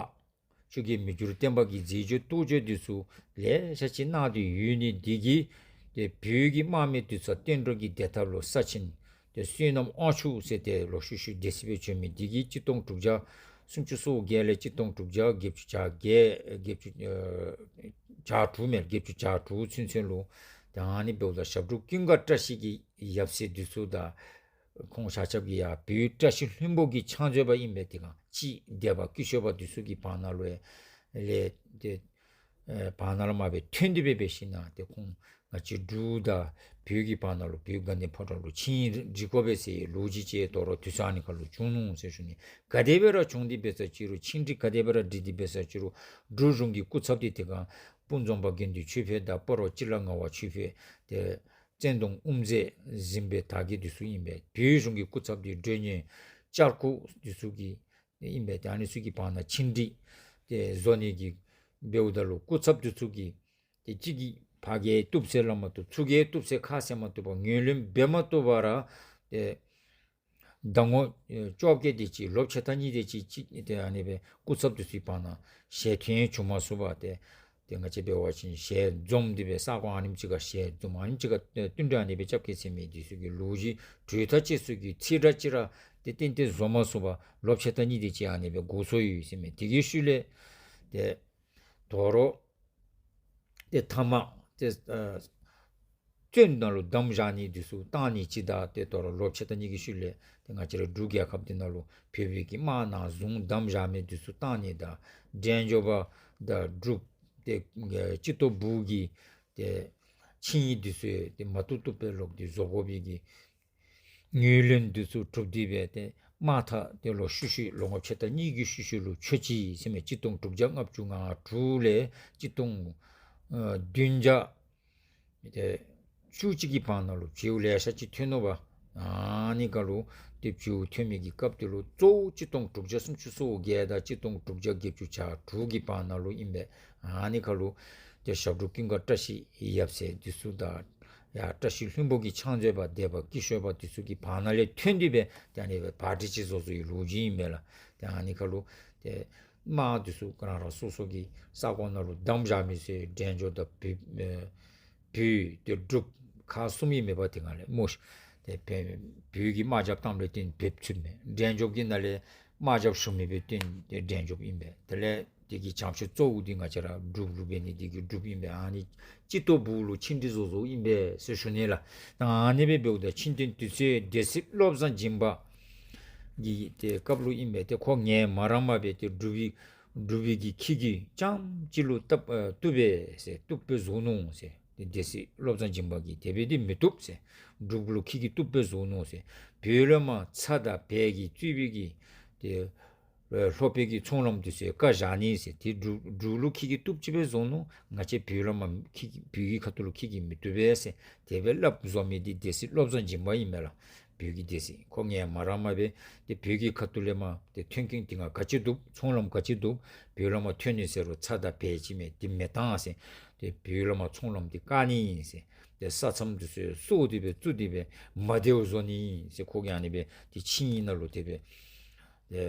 ཆོས་རྒྱལ་མི་འགྱུར་བརྟན་པ་གི་མཛད་སྤྱོད་རྟོགས་བརྗོད་འདི་ཚུ་ལེ་ཤ་ཅིག་གནང་སྟེ་ཡོད་ནི་འདི་གིས་ཏེ་བོད་ཀྱི་དམག་མི་འདི་ཚུ་བསྟན་འགྲོ་གི་བདེ་ཐབས་ལུ་ས་ཆེན་ཏེ་བསོད་ནམས་དབང་ཕྱུག་ཟེར་ཏེ་ལོག་ཤུལ་ཤུལ་སྡེ་སྲིད་སྦེ་བྱོན་མི་འདི་གིས་གཅིག་སྟོང་དྲུག་བརྒྱ་སུམ་ཅུ་སོ་བརྒྱད་ལས་གཅིག་སྟོང་དྲུག་བརྒྱ་བརྒྱད་ཅུ་གྱ་བརྒྱད་བརྒྱད་ཅུ་ཨེ་གྱ་དྲུག་མེན་བརྒྱད་ཅུ་གྱ་དྲུག་ཚུན་ཚོད་ལུ་ཏེ་ཨ་ནི་འབདཝ་ད་ཞབས་དྲུང་ཀུན་དགའ་བཀྲ་ཤིས་ཀྱི་ཡབ་སྲས་འདི་ཚུ་དང་ཁོང་ཆ་ཁྱབ་ཀྱིས་ཡང་བོད་བཀྲ་ཤིས་ལྷུན་པོ་གི་ཕྱག་མཛོད་པ་ཨིན་པས། དེ་སྒང་ཅིག་སྡེ་པ་སྐུ་ཞབས་པ་འདི་ཚུ་གི་བར་ན་ལུ་ཡང་ལས་ཏེ་ཨེ་བར་ན་ལུ་མ་སྦེ་ཐོན་ཏེ་སྦེ་འབད་ཞིན་ན་ཏེ་ཁོང་ང་བཅས་འབྲུག་དང་བོད་ཀྱི་བར་ན་ལུ་བོད་དགའ་ལྡན་ཕོ་བྲང་ལུ་ཆིངས་ཡིག་འགྲིག་དགོ་པས་ཟེར་ལོ་རྒྱུས་ཅིག་དོ་རུང་དུས་ཚོད་ཨ་ནི་ཁར་ལུ་བྱུང་ནུག་ཟེར་ཞུ་ནི། ག་དེ་སྦེ་ར་བྱུང་སྟེ་འབད་ས་ཅི་རུང་ཆིངས་འགྲིག་ག་དེ་སྦེ་ར་འགྲིག་སྟེ་འབད་ས་ཅི་རུང་འབྲུག་གཞུང་གི་སྐུ་ཚབ་འདི་དེ་སྒང་སྤུངས་རྫོང་པ་དགེ་འདུན་ཆོས་འཕེལ་དང་སྤ་རོ་སྤྱི་བླ་ངག་དབང་ཆོས་འཕེལ་ཏེ་བཙན་གདོང་དབུ་མཛད་གཟིམ་དཔོན་དར་རྒྱས་འདི་ཚུ་ཨིན་པས། བོད་གཞུང་གི་སྐུ་ཚབ་འདི་མགྲོན་གཉེར་ལྕགས་སྐུ་འདི་ཚུ་གི་ཨིན་པས། ཏེ་ཨ་ནི་ཚུ་གི་བར་ན་ཆིངས་འགྲིག་ཏེ་བཟོ་ནི་གི་འབདཝ་ད་ལུ་སྐུ་ཚབ་འདི་ཚུ་གིས་ཏེ་གཅིག་གིས་ཕར་བརྒལ་བཏུབ་ཟེར་སླབ་མ་བཏུབ། ཚུར་བརྒལ་བཏུབ་ཟེར་ཁ་གསལ་མ་བཏུབ་པར་ངོས་ལེན་འབད་མ་བཏུབ་པར་ཏེ་ཟླ་ངོ་ཨེ་བཅོ་བརྒྱད་དེ་ཅིག་ལོ་ཕྱེད་དང་གཉིས་དེ་ཅིག་ཅིག་ཏེ་ཨ་ནི་སྦེ་སྐུ་ཚབ་འདི་ཚུ་གི་བར་ན་ཞལ་མཐུན་བྱུང་མ་ཚུགས་པར་ཏེ་ཏེ་ང་བཅས་འབད་བ་ཅིན་ཞལ་འཛོམས་ཏེ་སྦེ་ས་གོ་ཨ་ནེམ་ཅིག་ཁར་ཞལ་འཛོམས་ཨ་ནེམ་ཅིག་ཁར་ཨེ་བསྟུན་གྲོས་ཨ་ནི་སྦེ་རྐྱབ་གེ་ཟེར་མི་འདི་ཚུ་གི་ལོ་རྒྱུས་གྲོས་ཐག་བཅད་ས་གི་ཚིག་སྒྲ་ཅིག་ར་ཏེ་ཏན་ཏན་བཟོ་མ་ཚུགས་པར་ལོ་ཕྱེད་དང་གཉིས་དེ་ཅིག་ཨ་ནི་སྦེ་འགོར་སོ་ཡི་ཟེར་མི་དེ་གི་ཤུལ་ལས་ཏེ་དོ་རུང་ཏེ་མཐའ་མ་ཏེ་ཨ་བཙོན་ནང་ལུ་བསྡམས་བཞག་ནི་འདི་ཚུ་བཏང་ནི་ཅིག་དང་ཏེ་དོ་རུང་ལོ་ཕྱེད་དང་གཉིས་ཀྱི་ཤུལ་ལས་ཏེ་ང་བཅས་ར་འབྲུག་རྒྱལ་ཁབ་འདི་ནང་ལུ་བོད་པའི་གི་དམག་ནང་བཟུང་བསྡམས་བཞག་མི་འདི་ཚུ་བཏང་ནི་དང་འབྲས་ལྗོངས་པ་དང་འབྲུག་ཏེ་ཨེ་སྤྱི་ཏོག་སྦུག་གི་ཏེ་ཆིངས་ཡིག་འདི་ཚུ་ཏེ་མ་བཏུབ་བཏུབ་སྦེ་ལོག་སྟེ་བཟོ་དགོ་པའི་གི་ངོས་ལེན་འདི་ཚུ་གྲུབ་སྟེ་སྦེ་ཏེ་དམག་ཐག་ཏེ་ལོག་ཤུལ་ཤུལ་ལོ་ངོ་ཕྱེད་དང་གཉིས་ཀྱི་ཤུལ་ཤུལ་ལུ་ཆོད་ཅི་ཟེར་མས། གཅིག་སྟོང་དྲུག་བརྒྱ་ལྔ་བཅུ་ང་དྲུག་ལས་གཅིག་སྟོང་ཨ་བདུན་བརྒྱ་ཏེ་བཅུ་གཅིག་གི་བར་ན་ལུ་བྱིའུ་ལེ་ཤ་ཅིག་ཐོན་ནུག་པ། ཨ་ནི་ཁར་ལུ་ཏེ་བྱིའུ་ཐོན་མི་གི་སྐབས་དེ་ལུ་གཙོ་བོ་གཅིག་སྟོང་དྲུག་བརྒྱ་སུམ་ཅུ་སོ་བརྒྱད་དང་གཅིག་སྟོང་དྲུག་བརྒྱ་བརྒྱད་ཅུ་གྱ་དྲུག་གི་བར་ན་ལུ་ཨིན་པས། ཨ་ནི་ཁར་ལུ་ཏེ་ཞབས་དྲུང་ཀུན་དགའ་བཀྲ་ཤིས་ཡབ་སྲས་འདི་ཚུ་དང་ཡང་བཀྲ་ཤིས་ལྷུན་པོ་གི་ཕྱག་མཛོད་པ་སྡེ་པ་སྐུ་ཞབས་པ་འདི་ཚུ་གི་བར་ན་ལས་ཐོན་ཏེ་སྦེ་ཏེ་ཨ་ནི་སྦེ་བར་འདི་ཅིག་བཟོ་བཟོ་ཡི་ལོ་རྒྱུས་ཨིན་པས་ལགས། ཏེ་ཨ་ནི་ཁར་ལུ་ཏེ་དམག་འདི་ཚུ་རང་རང་སོ་སོ་གི་ས་གོ་ནང་ལུ་བསྡམས་བཞག་མི་ཚུ་འབྲས་ལྗོངས་དང་བོད་ཨེ་བོད་ཏེ་འབྲུག་ཁག་གསུམ་ཨིན་མས་པ། དེ་སྒང་ལས་སྨོ་ཤིག། ཏེ་བོད་བོད་ཀྱི་དམག་རྒྱབ་བཏངམ་ལས་བརྟེན་བོདཔ་ཚུད་མས། འབྲས་ལྗོངས་ཀྱི་ནང་ལས་དམག་རྒྱབ་ཞུགས་མི་སྦེ་བརྟེན་ཏེ་འབྲས་ལྗོངས་ཨིན་པས། དེ་ལས་དེ་གི་བྱང་ཕྱོགས་གཙོ་བོ་འདི་ང་བཅས་ར་འབྲུག་ལུ་འབད་ནི་དེ་གིས་འབྲུགཔ་ཨིན་པས། ཨ་ནི་སྤྱི་ཏོག་སྦུག་ལུ་ཆིངས་འདི་བཟོ་བཟོཝ་ཨིན་པས་ཟེར་ཞུ་ནི་ལགས། ད་ཨ་ནི་སྦེ་འབདཝ་ད་ཆིངས་དོན་དུས་ཚོད་སྡེ་སྲིད་བློ་བཟང་སྦྱིན་པ་གི་ཏེ་སྐབས་ལུ་ཨིན་པས། ཏེ་ཁོ་ངལ་མ་རངསམ་སྦེ་ཏེ་འབྲུག་པའི་འབྲུག་པའི་གི་ཁྱི་གིས་རྐྱངམ་གཅིག་ལུ་བཏབ་ཨ་བཏུབ་པས་ཟེར། བཏུབ་སྦེ་བཟོ་ནུག་ཟེར། ཏེ་སྡེ་སྲིད་བློ་བཟང་སྦྱིན་པ་གིས་དེ་སྦེ་འདི་མི་བཏུབ་ཟེར། འབྲུག་ལུ་ཁྱི་གིས་བཏུབ་སྦེ་བཟོ་ནུག་ཟེར། བོད་ལས་མར་ཚྭ་དང་བལ་གྱིས་གཙོས་པའི་གི་ཏེ་ཨེ་ལྷོ་པའི་གི་ཚོང་ལམ་འདི་ཚུ་བཀག་བཞག་ནི་ཟེར། ཏེ་འབྲུག་འབྲུག་ལུ་ཁྱི་གིས་བཏུབ་ཅིག་སྦེ་བཟོ་ནུག། ང་བཅས་བོད་ལས་མར་ཁྱི་གིས་བོད་ཀྱི་ཁ་ཐུག་ལུ་ཁྱི་གིས་མི་བཏུབ་པས་ཟེར། དེ་སྦེ་སླབ་བཟོ་མི་འདི་སྡེ་སྲིད་བློ་བཟང་སྦྱིན་པ་ཨིན་མས་ལགས། བོད་ཀྱི་སྡེ་སྲིད་ཁོ་ངལ་མ་རངསམ་སྦེ་ཏེ་བོད་ཀྱི་ཁ་ཐུག་ལས་མར་ཏེ་ཐོན་ཁུངས་དེ་སྒང་ག་ཅི་འདུག། ཚོང་ལམ་ག་ཅི་འདུག། བོད་ལས་མར་ཐོན་ནི་ཟེར་རུང་ཚྭ་དང་བལ་ཅིག་མས། དེ་མི་བཏང་ཟེར། ཏེ་བོད་ལས་མར་ཚོང་ལམ་འདི་བཀག་ནི་ཨིན་ཟེར། ཏེ་ས་མཚམས་འདི་ཚུ་སོར་ཏེ་སྦེ་བཙུགས་ཏེ་སྦེ་མ་བདེཝ་བཟོ་ནི་ཨིན་ཟེར། ཁོ་གིས་ཨ་ནི་སྦེ་ཏེ་ཆིངས་ཡིག་ནང་ལུ་དེ་སྦེ་ཏེ་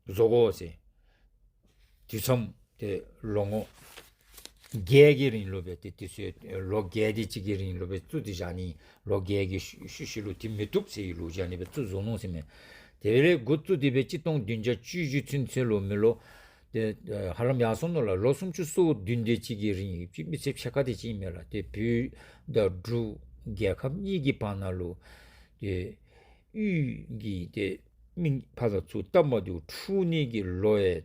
བཟོ་དགོ་ཟེར། དུས་མཚམས་ཏེ་ལོ་ངོ་བརྒྱད་ཀྱི་རིང་ལུ་སྦེ་ཏེ་དུས་ཚོད་ལོ་བརྒྱད་དེ་ཅིག་གི་རིང་ལུ་སྦེ་བཙུགས་ཏེ་བཞག་ནི། ལོ་བརྒྱད་ཀྱི་ཤུལ་ཤུལ་ལུ་དེ་མི་བཏུབ་ཟེར་བའི་ལོ་རྒྱུས་ཨ་ནི་སྦེ་བཙུགས་བཟོ་ནུག་ཟེར་མས། དེ་སྦེ་ལས་འགོ་བཙུགས་ཏེ་སྦེ་གཅིག་སྟོང་བདུན་བརྒྱ་བཅུ་བཞི་ཚུན་ཚོད་ལུ་མི་ལོ་ཏེ་ཨ་ཧ་ལམ་ཡར་སོང་ནུག་ལགས། ལོ་སུམ་ཅུ་སོ་བདུན་དེ་ཅིག་གི་རིང་ཅིག་མི་ཚེ་ཕྱེད་ཀ་དེ་ཅིག་ཨིན་མས་ལགས། ཏེ་བོད་དང་འབྲུག་རྒྱལ་ཁབ་གཉིས་ཀྱི་བར་ན་ལུ་ཏེ་ དབུས་ཀྱི་ཏེ་མི་ཕར་ཚུར་སྟབས་མ་བདེཝ་འཁྲུག་ནི་གི་ལོ་ཡང་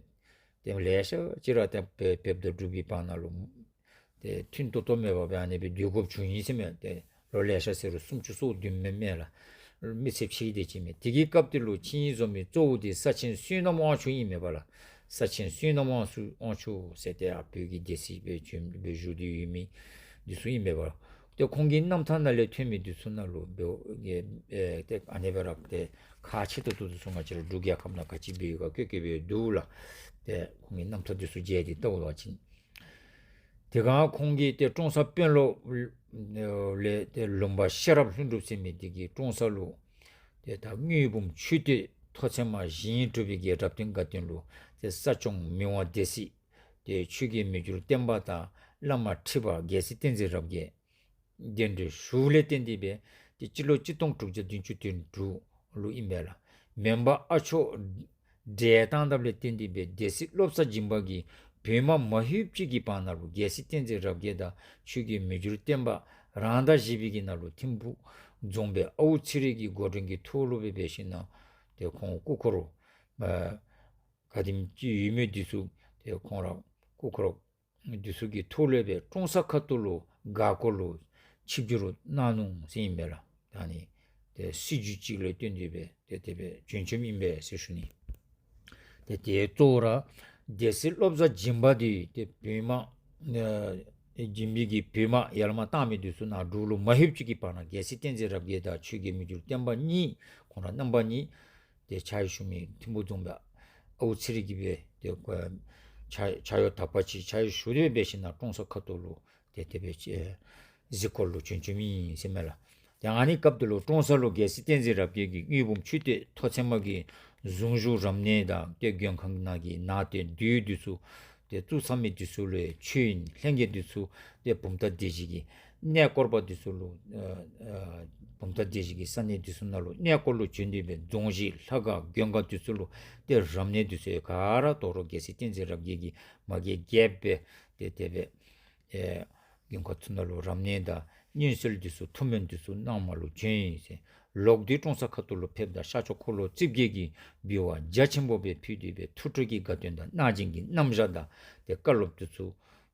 ཏེ་ལེ་ཤ་ཅིག་ར་ཏེ་བོད་བོདཔ་དང་འབྲུག་པའི་བར་ན་ལུ་ཏེ་མཐུན་ཏོག་ཏོ་མེད་པར་སྦེ་ཨ་ནི་སྦེ་སྡོད་དགོཔ་བྱུང་ཡི་ཟེར་མས། ཏེ་ལོ་ལེ་ཤ་ཟེར་རུང་སུམ་ཅུ་སོ་བདུན་མས་མས་ལགས། མི་ཚེ་ཕྱེད་དེ་ཅིག་མས། དེ་གི་སྐབས་དེ་ལུ་ཆིངས་ཡིག་བཟོ་མི་གཙོ་བོ་དེ་ས་ཆེན་བསོད་ནམས་དབང་ཕྱུག་ཨིན་མས་པ་ལགས། ས་ཆེན་བསོད་ནམས་དབང་ཕྱུག་དབང་ཕྱུག་ཟེར་ཏེ་ཨ་བོད་ཀྱི་སྡེ་སྲིད་སྦེ་བྱོན་སྦེ་བཞུགས་ཏེ་ཡོད་མི་འདི་ཚུ་ཨིན་མས་པ་ལགས། ཏེ་ཁོང་གི་རྣམ་ཐར་ནང་ལས་ཐོན་མི་འདི་ཚུ་ནང་ལུ་འབདཝ་ཨེ་ཏེ་ཨ་ནི་སྦེ་ར་ཏེ་ཁག་ཆེ་ཏོག་ཏོ་འདི་ཚུ་ང་བཅས་ར་འབྲུག་རྒྱལ་ཁབ་ནང་ག་ཅི་འབད་ཡོད་ག་བཀོད་བཀོད་སྦེ་འདུག་ལགས། ཏེ་ཁོང་གི་རྣམ་ཐར་འདི་ཚུ་མཇལ་ཏེ་བལྟཝ་ད་ཅིན་དེ་སྒང་ཁོང་གིས་ཏེ་ཀྲོང་གསར་དཔོན་སློབ་ལས་ཏེ་ལུང་པ་ཤེས་རབ་ལྷུན་གྲུབ་ཟེར་མི་དེ་གིས་ཀྲོང་གསར་ལུ་ཏེ་ད་དངུལ་འབུམ་མཆོད་རྟེན་ཐོག་ཚད་མ་བཞེངས་གྲུབ་པའི་གི་རབ་བརྟན་དགའ་སྟོན་ལུ་ཏེ་ས་སྐྱོང་མི་དབང་སྡེ་སྲིད་ཏེ་ཆོས་རྒྱལ་མི་འགྱུར་བརྟན་པ་དང་བླ་མ་ཁྲི་པ་རྒྱལ་སྲས་བསྟན་འཛིན་རབ་རྒྱས་གདན་འདྲེན་ཞུཝ་ལས་བརྟེན་ཏེ་སྦེ་ཏེ་སྤྱི་ལོ་གཅིག་སྟོང་དྲུག་བརྒྱ་བདུན་ཅུ་དོན་དྲུག་ལུ་ཨིན་པས་ལགས། མོན་པ་ཨ་མཆོག་བསྒྲལ་བཏང་དཔ་ལས་བརྟེན་ཏེ་སྦེ་སྡེ་སྲིད་བློ་བཟང་སྦྱིན་པ་གིས་བོད་དམག་མ་ཧུབ་ཅིག་གི་བར་ན་ལུ་རྒྱལ་སྲས་བསྟན་འཛིན་རབ་རྒྱས་དང་ཆོས་རྒྱལ་མི་འགྱུར་བརྟན་པ་རང་དང་བཞི་པའི་གི་ནང་ལུ་ཐིམ་ཕུག་རྫོང་དཔོན་ཨའུ་ཚེ་རིང་གི་འགོ་འདྲེན་གྱི་ཐོག་ལུ་སྦེ་འབད་ཞིན་ན་ཏེ་ཁོང་སྐུ་འཁོར་ཨ་ག་དེམ་ཅིག་ཡོད་མི་འདི་ཚུ་ཏེ་ཁོང་ར་སྐུ་འཁོར་འདི་ཚུ་གི་ཐོག་ལས་སྦེ་ཀྲོང་གསར་ཁ་ཐུག་ལུ་མགར་སྐོར་ལུ་ཆིབས་བསྒྱུར་གནང་ནུག་ཟེར་ཨིན་པས་ལགས། ད་ནི་ཏེ་སྲིད་བྱུས་ཅིག་ལས་བརྟེན་ཏེ་སྦེ་ཏེ་དེ་སྦེ་བྱོན་བྱོནམ་ཨིན་པས་ཟེར་ཞུ་ནི། ཏེ་དེ་གཙོ་བོ་ར་སྡེ་སྲིད་བློ་བཟང་སྦྱིན་པ་འདི་ཏེ་བོད་དམག་ཨེ་སྦྱིན་པའི་གི་བོད་དམག་ཡར་ལས་མར་བཏང་མི་འདི་ཚུ་ནང་འབྲུག་ལུ་མ་ཧུབ་ཅིག་གི་བར་ན་རྒྱལ་སྲས་བསྟན་འཛིན་རབ་རྒྱས་དང་ཆོས་རྒྱལ་མི་འགྱུར་བརྟན་པ་གཉིས་ཁོང་ར་རྣམ་པ་གཉིས་ཏེ་ཕྱག་ཞུ་མི་ཐིམ་ཕུག་རྫོང་དཔོན་ཨའུ་ཚེ་རིང་གིས་སྦེ་ཏེ་ཕྱག་ཕྱག་གཡོག་དག་པ་ཅིག་ཕྱག་ཞུ་སྟེ་འབད་ཞིན་ན་ཀྲོང་གསར་ཁ་ཐུག་ལུ་ཏེ་དེ་སྦེ་ཅིག་གཟིགས་སྐོར་ལུ་བྱོན་བྱོནམ་ཨིན་ཟེར་མས་ལགས། ཏེ་ཨ་ནི་སྐབས་དེ་ལུ་ཀྲོང་གསར་ལུ་རྒྱལ་སྲས་བསྟན་འཛིན་རབ་རྒྱས་ཀྱིས་དངུལ་འབུམ་མཆོད་རྟེན་ཐོག་ཚད་མ་གི་གཟུངས་གཞུག་རབ་གནས་དང་ཏེ་མགོན་ཁང་ནང་གི་ནང་རྟེན་བདུད་འདི་ཚུ་ཏེ་བཙུགས་ཚར་མི་འདི་ཚུ་ལུ་ཆོས་ཡོན་ལྷན་རྒྱས་འདི་ཚུ་ཏེ་བུམ་ཐང་སྡེ་བཞི་གི་གནས་སྐོར་པ་འདི་ཚུ་ལུ་ཨ་ཨ་བུམ་ཐང་སྡེ་བཞི་གི་ས་གནས་འདི་ཚུ་ནང་ལུ་གནས་སྐོར་ལུ་བྱོན་ཏེ་སྦེ་རྫོང་གཞི་ལྷ་ཁང་མགོན་ཁང་འདི་ཚུ་ལུ་ཏེ་རབ་གནས་འདི་ཚུ་ག་ར་དོ་རུང་རྒྱལ་སྲས་བསྟན་འཛིན་རབ་རྒྱས་ཀྱིས་མ་གི་རྒྱལཔོ་སྦེ་ཏེ་དེ་སྦེ་ཨེ་མགོན་ཁང་ཚུ་ནང་ལུ་རབ་གནས་དང་སྙན་གསོལ་འདི་ཚུ་ཐུགས་སྨོན་འདི་ཚུ་གནང་མ་ལུ་བྱོན་ཡི་ཟེར། ལོག་སྟེ་ཀྲོང་གསར་ཁ་ཐུག་ལུ་ཕེབས་ད་ཤར་ཕྱོགས་འཁོར་ལོ་རྩིབས་བརྒྱད་ཀྱིས་འབུལ་བ་རྒྱ་ཆེན་པོ་སྦེ་ཕུལ་ཏེ་སྦེ་ཐུགས་སྤྲོ་གི་དགའ་སྟོན་དང་གནང་སྦྱིན་གྱི་རྣམ་གཞག་དང་ཏེ་བཀའ་སློབ་འདི་ཚུ་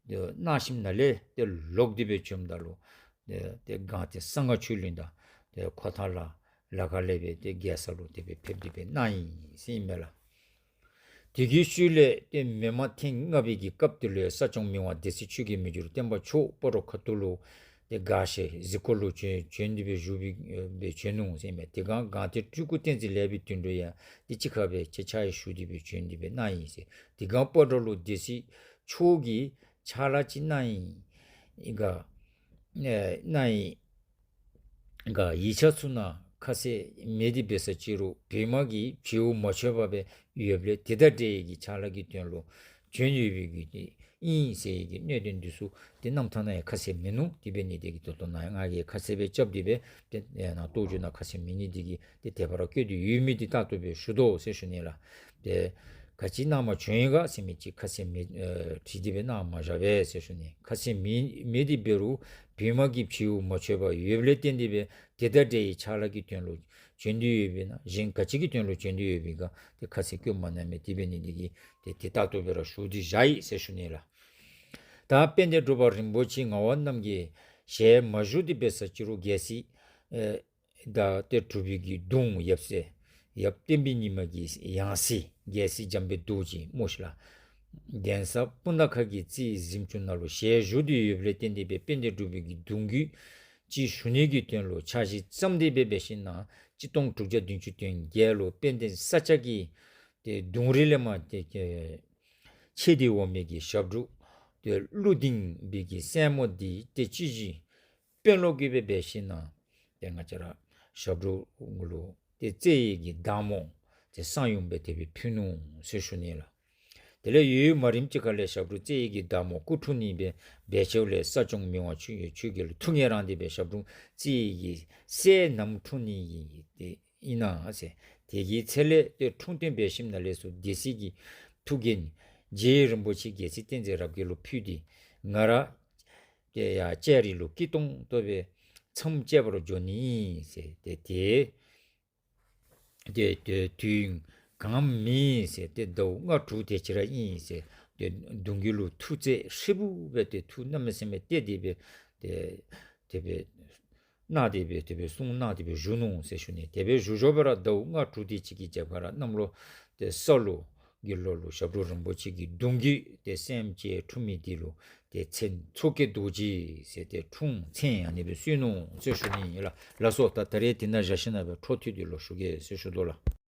གནང་ཞིནམ་ལས་ཏེ་ལོག་སྟེ་སྦེ་བྱོནམ་ད་ལུ་ཏེ་ཏེ་སྒང་སྟེང་གསང་སྔགས་ཆོས་གླིང་དང་ཏེ་ཁོ་ཐང་ལ་ལ་ཁ་ལས་སྦེ་ཏེ་རྒྱལ་ས་ལུ་དེ་སྦེ་ཕེབས་ཏེ་སྦེ་གནང་ཡི་ཟེར་ཨིན་མས་ལགས། དེ་གི་ཤུལ་ལས་ཏེ་མོན་མ་ཐེངས་ལྔ་པའི་གི་སྐབས་དེ་ལུ་ཡང་ས་སྐྱོང་མི་དབང་སྡེ་སྲིད་ཆོས་རྒྱལ་མི་འགྱུར་བརྟན་པ་མཆོག་སྤ་རོ་ཁ་ཐུག་ལུ་ཏེ་དགའ་བཞེས་གཟིགས་སྐོར་ལུ་བྱོན་བྱོན་ཏེ་སྦེ་བཞུགས་པའི་སྦེ་བྱོན་ནུག་ཟེར་ཨིན་མས། དེ་སྒང་སྒང་སྟེང་སྤྲུལ་སྐུ་བསྟན་འཛིན་ལེགས་པའི་དོན་གྲུབ་ཡང་ཏེ་གཅིག་ཁར་སྦེ་ཕྱག་ཕྱག་ཞུ་སྟེ་སྦེ་བྱོན་ཏེ་སྦེ་གནང་ཡི་ཟེར། དེ་སྒང་སྤ་རོ་ལུ་སྡེ་སྲིད་མཆོག་གིས་ཕྱག་ལཱ་ཅིག་གནང་ཡི་ག་ཨེ་གནང་ཡི་ག་ཡིག་ཆ་ཚུ་ནང་ཁ་གསལ་མེད་དེ་འབད་ས་ཅི་རུང་བོད་དམག་གིས་བྱེའུ་མ་ཆོད་པར་སྦེ་ཡོདཔ་ལས་དེ་དང་འབྲེལ་བའི་གི་ཕྱག་ལཱ་གི་དོན་ལུ་བྱོན་ཡོད་པའི་གི་ཨིན་ཟེར་བའི་གི་གནད་དོན་འདི་ཚུ་ཏེ་རྣམ་ཐར་ནང་ཡང་ཁ་གསལ་མིན་ནུག། དེ་འབད་ནི་དེ་གིས་ད་ལྟོ་ནཱ་ང་གིས་ཁ་གསལ་སྦེ་རྐྱབ་སྟེ་སྦེ་ཏེ་ཨེ་ནཱ་རྟོགས་བརྗོད་ནང་ཁ་གསལ་མེད་ནི་དེ་གིས་ཏེ་དེ་སྦེ་ར་བཀོད་དེ་ཡོད་མི་འདི་ལྟར་དུ་སྦེ་ཞུ་དོ་ཟེར་ཞུ་ནི་ལགས། ཏེ་ག་ཅི་གནང་མ་བྱོན་ཡི་ག་ཟེར་མི་ཅིག་ཁ་གསལ་མེད་ཨེ་བྲིས་ཏེ་སྦེ་གནང་མ་བཞག་པས་ཟེར་ཞུ་ནི། ཁ་གསལ་མེད་མེད་དེ་འབད་རུང་བོད་དམག་གིས་བྱེའུ་མ་ཆོད་པར་ཡོདཔ་ལས་བརྟེན་ཏེ་སྦེ་དེ་དང་འབྲེལ་བའི་ཕྱག་ལཱ་གི་དོན་ལུ་བྱོན་ཏེ་ཡོད་པས་ན་གཞན་ག་ཅི་གི་དོན་ལུ་བྱོན་ཏེ་ཡོད་པས་ག་ཏེ་ཁ་གསལ་བཀོད་མ་གནང་མས། དེ་འབད་ནི་དེ་གིས་ཏེ་དེ་ལྟར་དུ་སྦེ་ར་ཞུ་སྟེ་བཞག་ཡི་ཟེར་ཞུ་ནི་ལགས། ད་དཔལ་ལྡན་འབྲུག་པ་རིན་པོ་ཆེ་ངག་དབང་རྣམ་རྒྱལ་ཞལ་མ་བཞུགས་ཏེ་འབད་ས་ཅི་རུང་རྒྱལ་སྲིད་ཨེ་ད་ཏེ་གྲུབ་པའི་གི་གདུང་ཡབ་སྲས་ཡབ་བསྟན་པའི་ཉི་མ་གི་ཡང་སྲིད་རྒྱལ་སྲས་འཇམ་དཔལ་རྡོ་རྗེ་སྨོ་ཤིག་ལགས། གདན་ས་སྤུ་ན་ཁ་གི་རྩེ་གཟིམ་ཅུང་ནང་ལུ་ཞལ་བཞུགས་ཏེ་ཡོདཔ་ལས་བརྟེན་ཏེ་སྦེ་དཔལ་ལྡན་འབྲུག་པའི་གི་གདུང་བརྒྱུད་ཅིག་ཞུ་ནི་གི་དོན་ལུ་ཕྱག་བཞེས་བརྩམས་ཏེ་སྦེ་འབད་ཞིན་ན་གཅིག་སྟོང་དྲུག་བརྒྱ་བདུན་ཅུ་དོན་བརྒྱད་ལུ་དཔལ་ལྡན་ས་སྐྱ་གི་ཏེ་གདུང་རིས་ལས་མར་ཏེ་ཏེ་ཆེ་དེ་འོག་མའི་གི་ཞབས་དྲུང་ཏེ་ཀླུ་ལྡིང་པའི་གི་སྲས་མོ་འདི་ཏེ་སྤྱི་གཞི་དཔོན་སློབ་ཀྱིས་སྦེ་འབད་ཞིན་ན་ཏེ་ང་བཅས་ར་ཞབས་དྲུང་ལུ་ཏེ་རྩེ་ཡི་གི་བདག་མོ་ཏེ་གསང་ཡུམ་སྦེ་དེ་སྦེ་ཕུལ་ནུག་ཟེར་ཞུ་ནི་ལགས། དེ་ལས་ཡུན་མ་རིངམ་ཅིག་ཁ་ལས་ཞབས་དྲུང་རྩེ་ཡི་གི་བདག་མོ་སྐུ་འཁྲུངས་ནི་སྦེ་འབད་ཞིནམ་ལས་ས་སྐྱོང་མི་དབང་ཆོས་ཆོས་རྒྱལ་ལུ་ཐུགས་ངལ་རངས་ཏེ་སྦེ་ཞབས་དྲུང་རྩེ་ཡི་གི་སྲས་ནམ་འཁྲུངས་ནི་ཨིན་ཏེ་ཨིན་ན་ཟེར། དེ་གི་ཚེ་ལས་ཏེ་འཁྲུངས་སྟོན་འབད་ཞིནམ་ལས་ཚུར་སྡེ་སྲིད་ཀྱི་ཐུགས་འགན་རྗེ་རིན་པོ་ཆེ་རྒྱལ་སྲས་བསྟན་འཛིན་རབ་རྒྱས་ལུ་ཕུལ་ཏེ་ང་ར་ཏེ་ཡར་ལྕགས་རི་ལུ་སྐྱིད་ཏོང་ཏོ་སྦེ་མཚམས་བཅད་པར་འགྱོ་ནི་ཨིན་ཟེར། ཏེ་དེ་ ཏེ་ཏེ་དུས་གང་མིན་ཟེར་ཏེ་ཟླཝ་ལྔ་དྲུག་དེ་ཅིག་ར་ཨིན་ཟེར་ཏེ་གདུང་བརྒྱུད་ལུ་ཐུགས་བརྩེ་ཧྲིལ་པོ་སྦེ་ཏེ་ཐུགས་གནམ་མེད་ས་མེད་གཏད་དེ་སྦེ་ཏེ་དེ་སྦེ་གནང་སྟེ་སྦེ་དེ་སྦེ་གསུང་གནང་སྟེ་སྦེ་བཞུགས་ནུག་ཟེར་ཞུ་ནི། དེ་སྦེ་བཞུགས་བཞུགས་པ་ར་ཟླཝ་ལྔ་དྲུག་དེ་ཅིག་གི་རྒྱབ་ཁར་ར་གནམ་ལོ་ཏེ་ས་ལུག་གི་ལོ་ལུ་ཞབས་དྲུང་རིན་པོ་ཆེ་གི་གདུང་བརྒྱུད་ཏེ་སེམས་ཅན་འཁྲུངས་མི་དེ་ལུ་ཏེ་མཚན་མཚོ་སྐྱེས་རྡོ་རྗེ་ཟེར་ཏེ་འཁྲུངས་མཚན་ཨ་ནི་སྦེ་གསོལ་ནུག་ཟེར་ཞུ་ནི་ཨིན་ལགས། ལགས་སོ། ད་ད་རེས་དེ་ནང་བཞག་ཞིནམ་ལས་འཕྲོ་མཐུད་དེ་ལོག་ཞུ་གེ་ཟེར་ཞུ་དོ་ལགས།